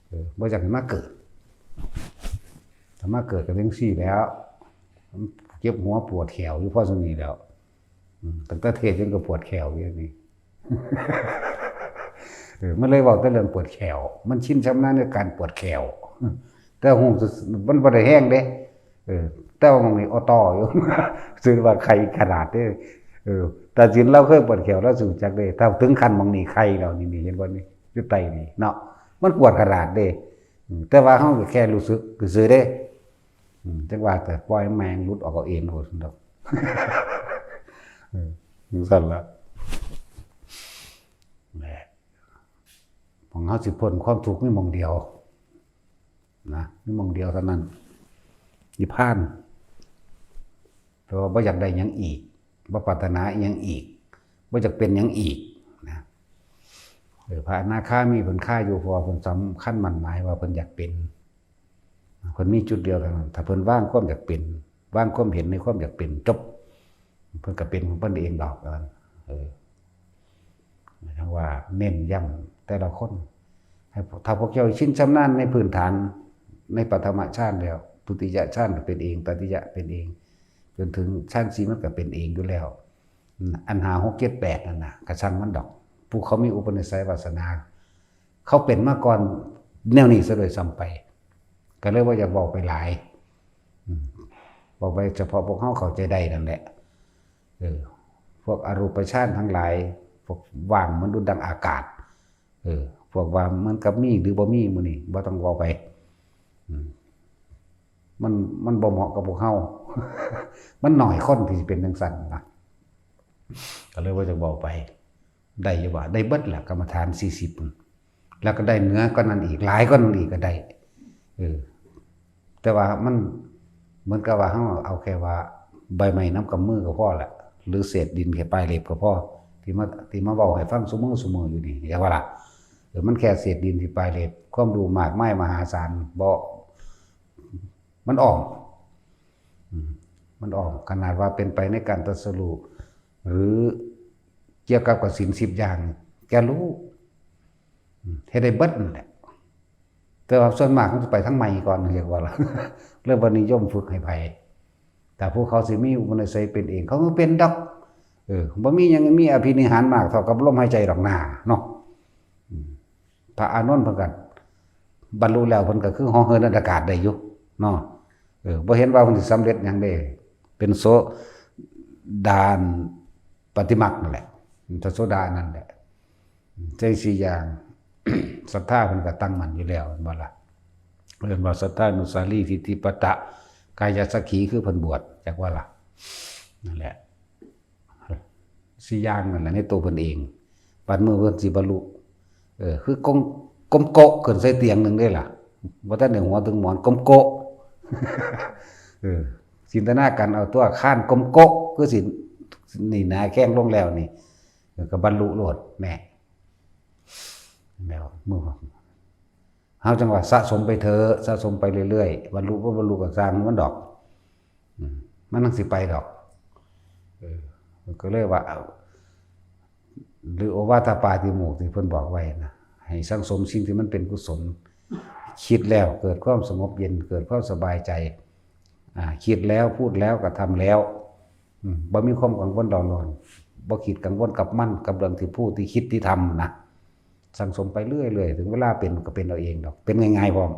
เออ บ่อยากให้มาเกิด ถ้ามาเกิดก็จั่งซี้แล้ว เจ็บหัวปวดแข้วอยู่พอส่ำนี้แล้ว อืม ตั้งแต่เทศน์จนก็ปวดแข้วอยู่นี่ เออ มันเลยเว้าแต่เรื่องปวดแข้ว มันชินชำนาญในการปวดแข้ว แต่ฮู้สึกมันบ่ได้แฮงเด้ เออ แต่ว่ามันมีออโต้อยู่ ถือว่าไข้ขนาดเด้ เออ แต่สินเราเคยปวดแข้ว เราสิรู้จักเด้ ถ้าถึงขั้นหม่องนี้ไข้แล้ว นี่ นี่ เห็นบ่นี่ อยู่ใต้นี่เนาะ มันปวดขนาดเด้ อืม แต่ว่าเราก็แค่รู้สึกซื่อๆเด้ อืม จั่งว่าแต่ปล่อยแม่งหลุดออกเอาเองโลดซั่นดอก เออ จั่งซั้นละ แหม หม่องเราสิพ้นความทุกข์มีหม่องเดียว นะ มีหม่องเดียวเท่านั้น นิพพาน แต่ว่าบ่อยากได้หยังอีก บ่ปรารถนาอิหยังอีก บ่อยากเป็นหยังอีก นะ เออ พระอนาคามีเพิ่นคาอยู่ เพราะว่าเพิ่นสำคัญมั่นหมายว่าเพิ่นอยากเป็น เพิ่นมีจุดเดียวเท่านั้น ถ้าเพิ่นวางความอยากเป็น วางความเห็นในความอยากเป็น จบ เพิ่นก็เป็นของเพิ่นเองดอก ว่าซั่น เออ หมายถึงว่าเน้นย้ำแต่ละคน ให้พวก ถ้าพวกเจ้าชินชำนาญในพื้นฐาน ในปฐมฌานแล้ว ทุติยฌานก็เป็นเอง ตติยะเป็นเอง จนถึงฌานสี่มันก็เป็นเองอยู่แล้ว อันห้า หก เจ็ด แปด นั่นน่ะ ก็ช่างมันดอก ผู้เขามีอุปนิสัยวาสนา เขาเป็นมาก่อนแนวนี้ซะด้วยซ้ำไป ก็เลยว่าอยากเว้าไปหลาย อืม เว้าไปเฉพาะพวกเราเข้าใจได้นั่นแหละ เออ พวกอรูปฌานทั้งหลาย พวกว่างเหมือนดุจดังอากาศ เออ พวกว่าเหมือนกับมีหรือบ่มีมื้อนี้ บ่ต้องเว้าไป อืม มัน มันบ่เหมาะกับพวกเรา มันน้อยคนที่สิเป็นจั่งซั้นนะ ก็เลยว่าจะเว้าไป ได้อยู่ว่า ได้เบิดแหละ กรรมฐานสี่สิบ แล้วก็ได้เหนือกว่านั้นอีก หลายกว่านั้นอีกก็ได้ เออ แต่ว่ามันเหมือนกับว่าเราเอาแค่ว่าใบไม้นำกำมือก็พอละ หรือเศษดินแค่ปลายเล็บก็พอ ที่มา ที่มาเว้าให้ฟังซุมื้อซุมื้ออยู่นี่ เข้าใจบ่ล่ะ เออ มันแค่เศษดินที่ปลายเล็บ ความรู้มากมายมหาศาล บ่ มันอ้อม อืม มันอ้อม ขนาดว่าเป็นไปในการตรัสรู้ หรือเกี่ยวกับกับศีลสิบอย่าง แกรู้ อืม เฮ็ดได้เบิดนั่นแหละ แต่ว่าส่วนมากมันจะไปทางใหม่ก่อน เรียกว่าล่ะ เริ่มบ่นิยมฝึกให้ไผ แต่ผู้เขาสิมีอุปนิสัยเป็นเอง เขาก็เป็นดอก เออ บ่มีหยังมีอภินิหารมากเท่ากับลมหายใจดอกหน้าเนาะ อืม พระอานนท์เพิ่นก็บรรลุแล้ว เพิ่นก็คือเหาะเหินอากาศได้อยู่เนาะ เออ บ่เห็นว่าเพิ่นสิสำเร็จหยังเด้ เป็นโส ด้านปฏิมรรคนั่นแหละ พระโสดานั่นแหละ จั่งสี่อย่าง ศรัทธาเพิ่นก็ตั้งมั่นอยู่แล้ว แม่นบ่ล่ะ เรียกว่าศรัทธานุสารีทิฏฐิปัตตะกายสักขี คือเพิ่นบวช จักว่าล่ะ นั่นแหละ สี่อย่างนั่นแหละในตัวเพิ่นเอง ปานมื้อเพิ่นสิบรรลุ เออ คือกง กมโกะขึ้นใส่เตียงหนึ่งได้ล่ะ บ่ทันได้หัวถึงหมอน กมโกะ เออ จินตนาการเอาตัวคานกมโกะ คือสิ นี่หนาแข้งลงแล้วนี่ เออ ก็บรรลุโลด แน่ แล้วมื้อ เฮาจั่งว่าสะสมไปเถอะ สะสมไปเรื่อยๆ บรรลุบ่บรรลุก็ซ่างมันดอก อืม มันจั่งสิไปดอก เออ ก็เลยว่า เอา หรือโอวาทปาติโมกข์ที่เพิ่นบอกไว้นะ ให้สั่งสมสิ่งที่มันเป็นกุศล คิดแล้วเกิดความสงบเย็น เกิดความสบายใจ อ่า คิดแล้ว พูดแล้ว กระทำแล้ว อืม บ่มีความกังวลเร่าร้อน บ่คิดกังวลกับมัน กับเรื่องที่พูด ที่คิด ที่ทำนะ สั่งสมไปเรื่อยๆ ถึงเวลาเป็นก็เป็นเอาเองดอก เป็นง่ายๆ พร้อม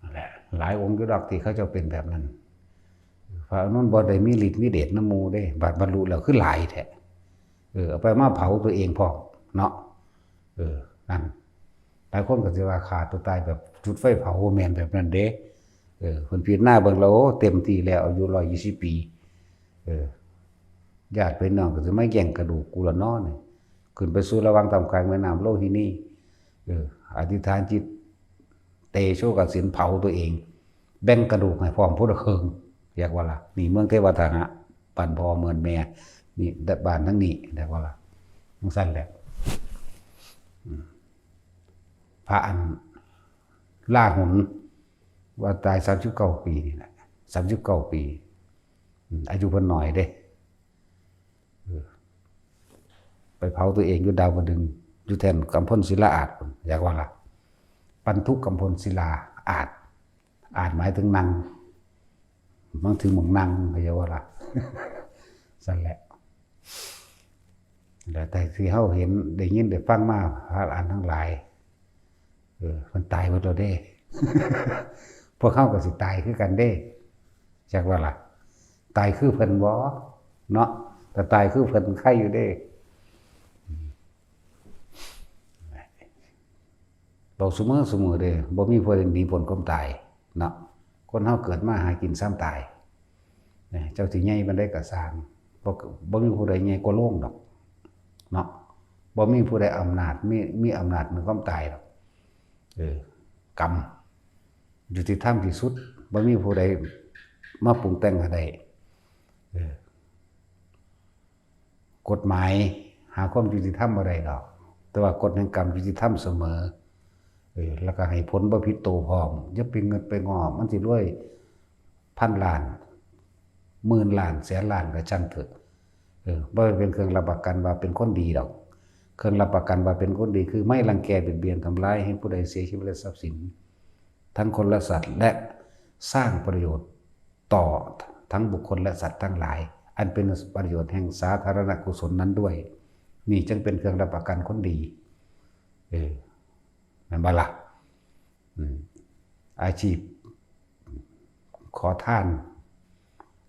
นั่นแหละ หลายองค์อยู่ดอกที่เขาเจ้าเป็นแบบนั้น พระอานนท์บ่ได้มีฤทธิ์มีเดชนำหมู่เด้ บัดบรรลุแล้วคือหลายแท้ เออ เอาไปมาเผาตัวเองพร้อมเนาะ เออ นั่น หลายคนก็สิว่าฆ่าตัวตายแบบจุดไฟเผา บ่แม่นแบบนั้นเด้ เออ เพิ่นพิจารณาเบิ่งแล้ว โอ้ เต็มที่แล้ว อายุร้อยยี่สิบปี เออ ญาติพี่น้องก็สิมาแย่งกระดูกกูละเนาะนี่ ขึ้นไปสู่ระหว่างท่ามกลางแม่น้ำโลหินี เออ อธิษฐานจิต เตโชกสินเผาตัวเอง แบ่งกระดูกให้พร้อมพุทธเคิง เรียกว่าล่ะ นี่เมืองเทวทัตนะ บ้านพ่อเมืองแม่ นี่บ้านทั้งนี้ เรียกว่าล่ะ จั่งซั่นแหละ อืม พระอันลาหุน ว่าตายสามสิบเก้าปีนี่แหละ สามสิบเก้าปี อืม อายุเพิ่นน้อยเด้ เออ ไปเผาตัวเองอยู่ดาวดึงส์ อยู่แท่นกำพลศิลาอาสน์พุ้น อยากว่าล่ะ ปันธุกำพลศิลาอาสน์ อาสน์หมายถึงนั่ง มันถึงหม่องนั่ง เข้าใจว่าล่ะ ซั่นแหละ แล้วแต่ที่เฮาเห็น ได้ยิน ได้ฟังมา พระอรหันต์ทั้งหลาย เออ มันตายหมดแล้วเด้ พวกเฮาก็สิตายคือกันเด้ จักว่าล่ะ ตายคือเพิ่นบ่ เนาะ แต่ตายคือเพิ่นไคอยู่เด้ บอกเสมอเสมอเด้ บ่มีผู้ใดหนีพ้นความตาย เนาะ คนเฮาเกิดมาหากินซ้ำตาย นะ เจ้าสิใหญ่ปานใดก็ซ่าง บ่ บ่มีผู้ใดใหญ่กว่าโลงดอก เนาะ บ่มีผู้ใดอำนาจ มี มีอำนาจเหนือความตายดอก เออ กรรม ยุติธรรมที่สุด บ่มีผู้ใดมาปรุงแต่งให้ได้ เออ กฎหมายหาความยุติธรรมบ่ได้ดอก แต่ว่ากฎแห่งกรรมยุติธรรมเสมอ เออ แล้วก็ให้ผลบ่ผิดโตพร้อม อย่าไปงึดไปง้อ มันสิรวยพันล้าน หมื่นล้าน แสนล้านก็ช่างเถอะ เออ บ่เป็นเครื่องรับประกันว่าเป็นคนดีดอก เครื่องรับประกันว่าเป็นคนดีคือไม่รังแกเบียดเบียนทำร้ายให้ผู้ใดเสียชีวิตและทรัพย์สิน ทั้งคนและสัตว์ และสร้างประโยชน์ต่อทั้งบุคคลและสัตว์ทั้งหลาย อันเป็นประโยชน์แห่งสาธารณกุศลนั้นด้วย นี่จึงเป็นเครื่องรับประกันคนดี เออ แม่นบ่ล่ะ อืม อาชีพขอทาน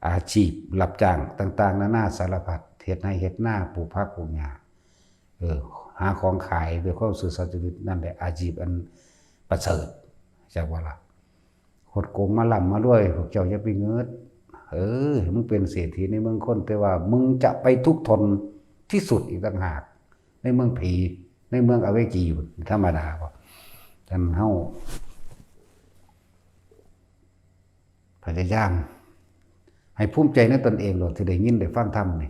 อาชีพรับจ้างต่างๆ นานาสารพัด เฮ็ดไร่เฮ็ดนา ปลูกผักปลูกหญ้า เออ หาของขายด้วยความซื่อสัตย์สุจริต นั่นแหละอาชีพอันประเสริฐ จักว่าล่ะ คดโกงมาร่ำมารวย พวกเจ้าอย่าไปงึด เออ มึงเป็นเศรษฐีในเมืองคน แต่ว่ามึงจะไปทุกข์ทนที่สุดอีกต่างหาก ในเมืองผี ในเมืองอเวจีอยู่ ธรรมดาบ่ ฉะนั้นเฮาพยายามให้ภูมิใจในตนเองโลด ที่ได้ยินได้ฟังธรรมนี่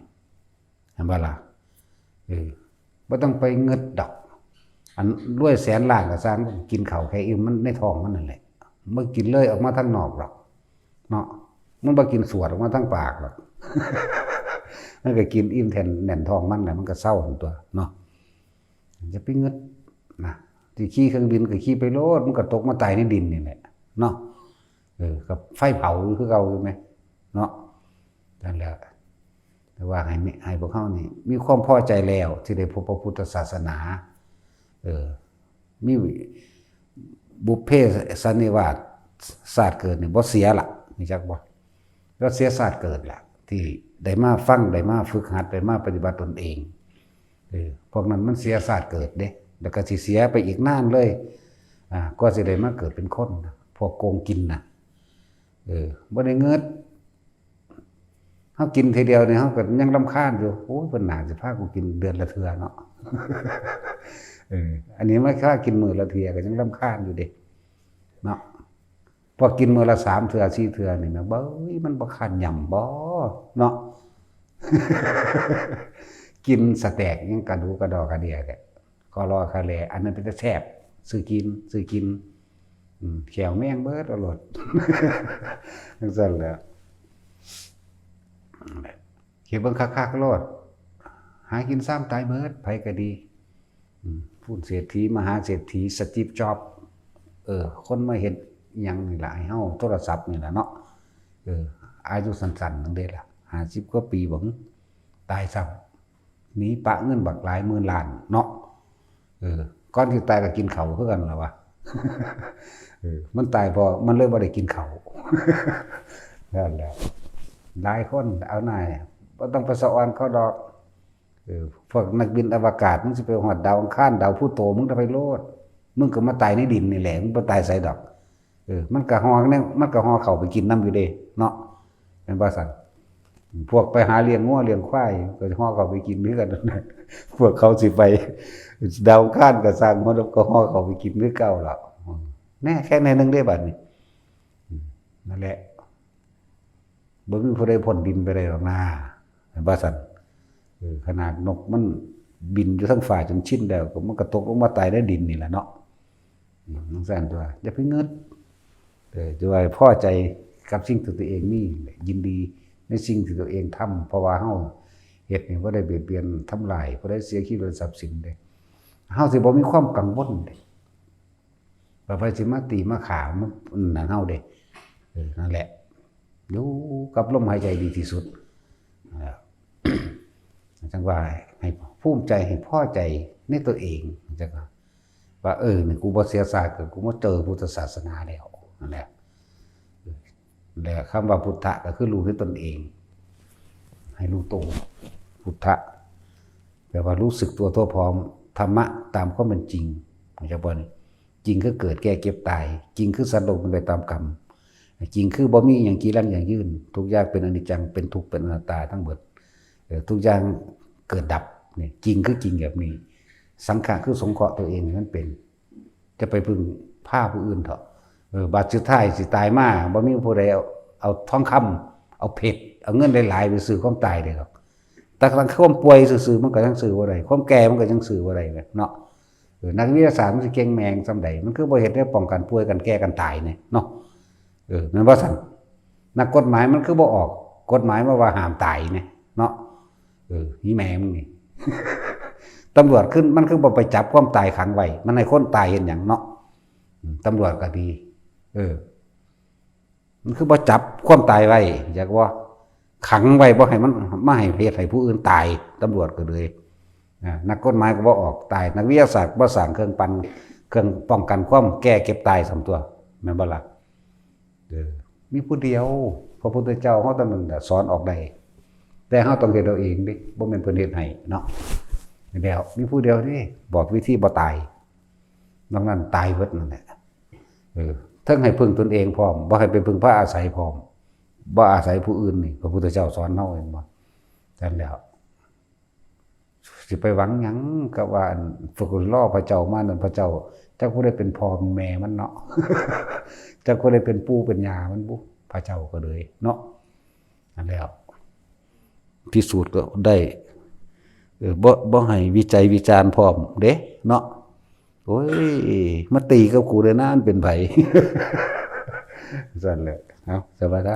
เห็นบ่ล่ะ เออ บ่ต้องไปงึดดอก อันรวยแสนล้านก็ซ่าง กินข้าวแค่อิ่มมันในท้องมันนั่นแหละ บ่กินเลยออกมาทางนอกดอก เนาะ มันบ่กินสวดออกมาทางปากดอก มันก็กินอิ่มแท่นแน่นท้องมันแหละ มันก็เซาหั่นตั๊ว เนาะ อย่าไปงึดนะ สิขี่เครื่องบินก็ขี่ไปโลด มันก็ตกมาตายในดินนี่แหละ เนาะ เออ กับไฟเผาอยู่คือเก่าอยู่ไหม เนาะ นั่นแหละ แต่ว่าให้มี ให้พวกเฮานี่มีความพอใจแล้วที่ได้พบพระพุทธศาสนา เออ มีบุพเพสันนิวาส ชาติเกิดนี่บ่เสียละ รู้จักบ่ บ่เสียชาติเกิดละ ที่ได้มาฟัง ได้มาฝึกหัด ได้มาปฏิบัติตนเอง เออ พวกนั้นมันเสียชาติเกิดเด้ แล้วก็สิเสียไปอีกนานเลย อ่า กว่าสิได้มาเกิดเป็นคนนะ พวกโกงกินนะ เออ บ่ได้เงิด เฮากินทีเดียวนี่ เฮาก็ยังรำคาญอยู่ โอ้ย เพิ่นน่าสิพากูกินเดือนละเทื่อเนาะ เออ อันนี้มาพากินมื้อละเทื่อก็ยังรำคาญอยู่เด้ เนาะ พอกินมื้อละสามเทื่อสี่เทื่อนี่นะ เบ้ย มันบ่คันย่ำบ่เนาะ กินสเต็กยังกระดูกกระดอกกระเดี่ยแท้ คอรอคาแล อันนั้นเป็นตาแซ่บ ซื้อกิน ซื้อกิน อืม แขวแมงเบิดเอาโลด จั่งซั้นแหละ คิดเบิ่งคักๆโลด หากินซ้ำตายเบิด ไผก็ดี อืม ผู้เศรษฐี มหาเศรษฐี สตีฟ จ็อบส์ เออ คนมาเฮ็ดหยังนี่ล่ะ ให้เฮา โทรศัพท์นี่ล่ะเนาะ เออ อายุสั้นๆ นั่นเด้ล่ะ ห้าสิบกว่าปีบ่ ตายซ้ำ หนีปะเงินบักหลายหมื่นล้านเนาะ เออ ก่อนสิตายก็กินข้าวคือกันล่ะวะ เออ มันตายเพราะมันเลยบ่ได้กินข้าว นั่นแหละ หลายคนเอาหน้า บ่ต้องไปสะออนเขาดอก เออ พวกนักบินอวกาศ มึงสิไปฮอดดาวอังคาร ดาวพลูโต มึงก็ไปโลด มึงก็มาตายในดินนี่แหละ มึงบ่ตายไสดอก เออ มันก็ห่อเนี่ย มันก็ห่อข้าวไปกินนำอยู่เด้ เนาะ แม่นบ่ซั่น พวกไปหาเลี้ยงงัวเลี้ยงควาย ก็ห่อข้าวไปกินคือกัน พวกเขาสิไปดาวอังคารก็ซ่าง มันก็ห่อข้าวไปกินคือเก่าล่ะ แน่ แค่แน่หนึ่งเด้บัดนี้ อืม นั่นแหละ บ่มีผู้ใดพ้นดินไปได้หรอกนะ แม่นบ่ซั่น เออ ขนาดนกมันบินอยู่เทิงฟ้าจนชินแล้ว ก็มันก็ตกลงมาตายในดินนี่แหละเนาะ อืม จั่งซั้นตั๊ว อย่าไปงึด เออ จะว่าพอใจกับสิ่งที่ตัวเองมี ยินดีในสิ่งที่ตัวเองทำ เพราะว่าเฮาเฮ็ดนี่บ่ได้เบียดเบียนทำลาย บ่ได้เสียชีวิตและทรัพย์สินเด้ เฮาสิบ่มีความกังวลเด้ ว่าไผสิมาตีมาฆ่า มานั่นเฮาเด้ เออ นั่นแหละ อยู่กับลมหายใจดีที่สุด อ่า จั่งว่าให้ภูมิใจ ให้พอใจในตัวเอง จั่งว่า ว่า เออ นี่กูบ่เสียชาติเกิด กูมาเจอพุทธศาสนาแล้ว นั่นแหละ และคำว่าพุทธะก็คือรู้ในตนเอง ให้รู้ตัว พุทธะ แปลว่ารู้สึกตัวทั่วพร้อม ธรรมะตามความเป็นจริง เข้าใจบ่นี่ จริงคือเกิดแก่เจ็บตาย จริงคือสัตว์โลกเป็นไปตามกรรม จริงคือบ่มีอหย่างจีรังยั่งยืน ทุกอย่างเป็นอนิจจัง เป็นทุกข์ เป็นอนัตตาทั้งหมด เออ ทุกอย่างเกิดดับ นี่ จริงคือจริงแบบนี้ สังขะคือสงเคราะห์ตัวเองให้มันเป็น จะไปพึ่งพาผู้อื่นเถาะ เออ บาดสุดท้ายสิตายมา บ่มีผู้ใดเอา เอาทองคำ เอาเพชร เอาเงินหลายๆ ไปซื้อความตายได้ดอก แต่ทั้งความป่วยซื่อๆ มันก็ยังซื้อบ่ได้ ความแก่มันก็ยังซื้อบ่ได้เนาะ เออ นักวิทยาศาสตร์มันสิเก่งแม่งส่ำใด มันคือบ่เฮ็ดแนวป้องกันป่วยกันแก่กันตายเนี่ยเนาะ เออ แม่นบ่ซั่น นักกฎหมายมันคือบ่ออกกฎหมายมาว่าห้ามตายเนี่ยเนาะ เออ นี่แม่มึงนี่ ตำรวจขึ้น มันคือบ่ไปจับความตายขังไว้ มันให้คนตายเฮ็ดหยังเนาะ อืม ตำรวจก็ดี เออ มันคือบ่จับความตายไว้ อยากว่าขังไว้บ่ให้มันมาให้เหตุให้ผู้อื่นตาย ตำรวจก็เลย อ่า นักกฎหมายก็บ่ออกตาย นักวิทยาศาสตร์บ่สร้างเครื่องปั่น เครื่องป้องกันความแก่เจ็บตายส่ำตั๊ว แม่นบ่ล่ะ เออ มีผู้เดียว พระพุทธเจ้าเฮาเท่านั้นน่ะสอนออกได้ แต่เฮาต้องเฮ็ดเอาเองเด้ บ่แม่นเพิ่นเฮ็ดให้เนาะ แล้วมีผู้เดียวเด้ บอกวิธีบ่ตาย นอกนั้นตายเบิดนั่นแหละ เออ เทิงให้พึ่งตนเองพร้อม บ่ให้ไปพึ่งพาอาศัยพร้อม บ่อาศัยผู้อื่นนี่ พระพุทธเจ้าสอนเฮา เห็นบ่ นั่นแหละ สิไปหวังหยังกับว่าอัน ฝึกรอพระเจ้ามานั่น พระเจ้าจักผู้ใดเป็นพ่อแม่มันเนาะ จักผู้ใดเป็นปู่เป็นย่ามันบุ พระเจ้าก็เลยเนาะ นั่นแหละ พิสูจน์ก็ได้ เออ บ่ บ่ให้วิจัยวิจารณ์พร้อมเด้เนาะ โอ้ย มาตีกับกูเลยนะ มันเป็นไผ ซั่นแหละ เอา สบายได้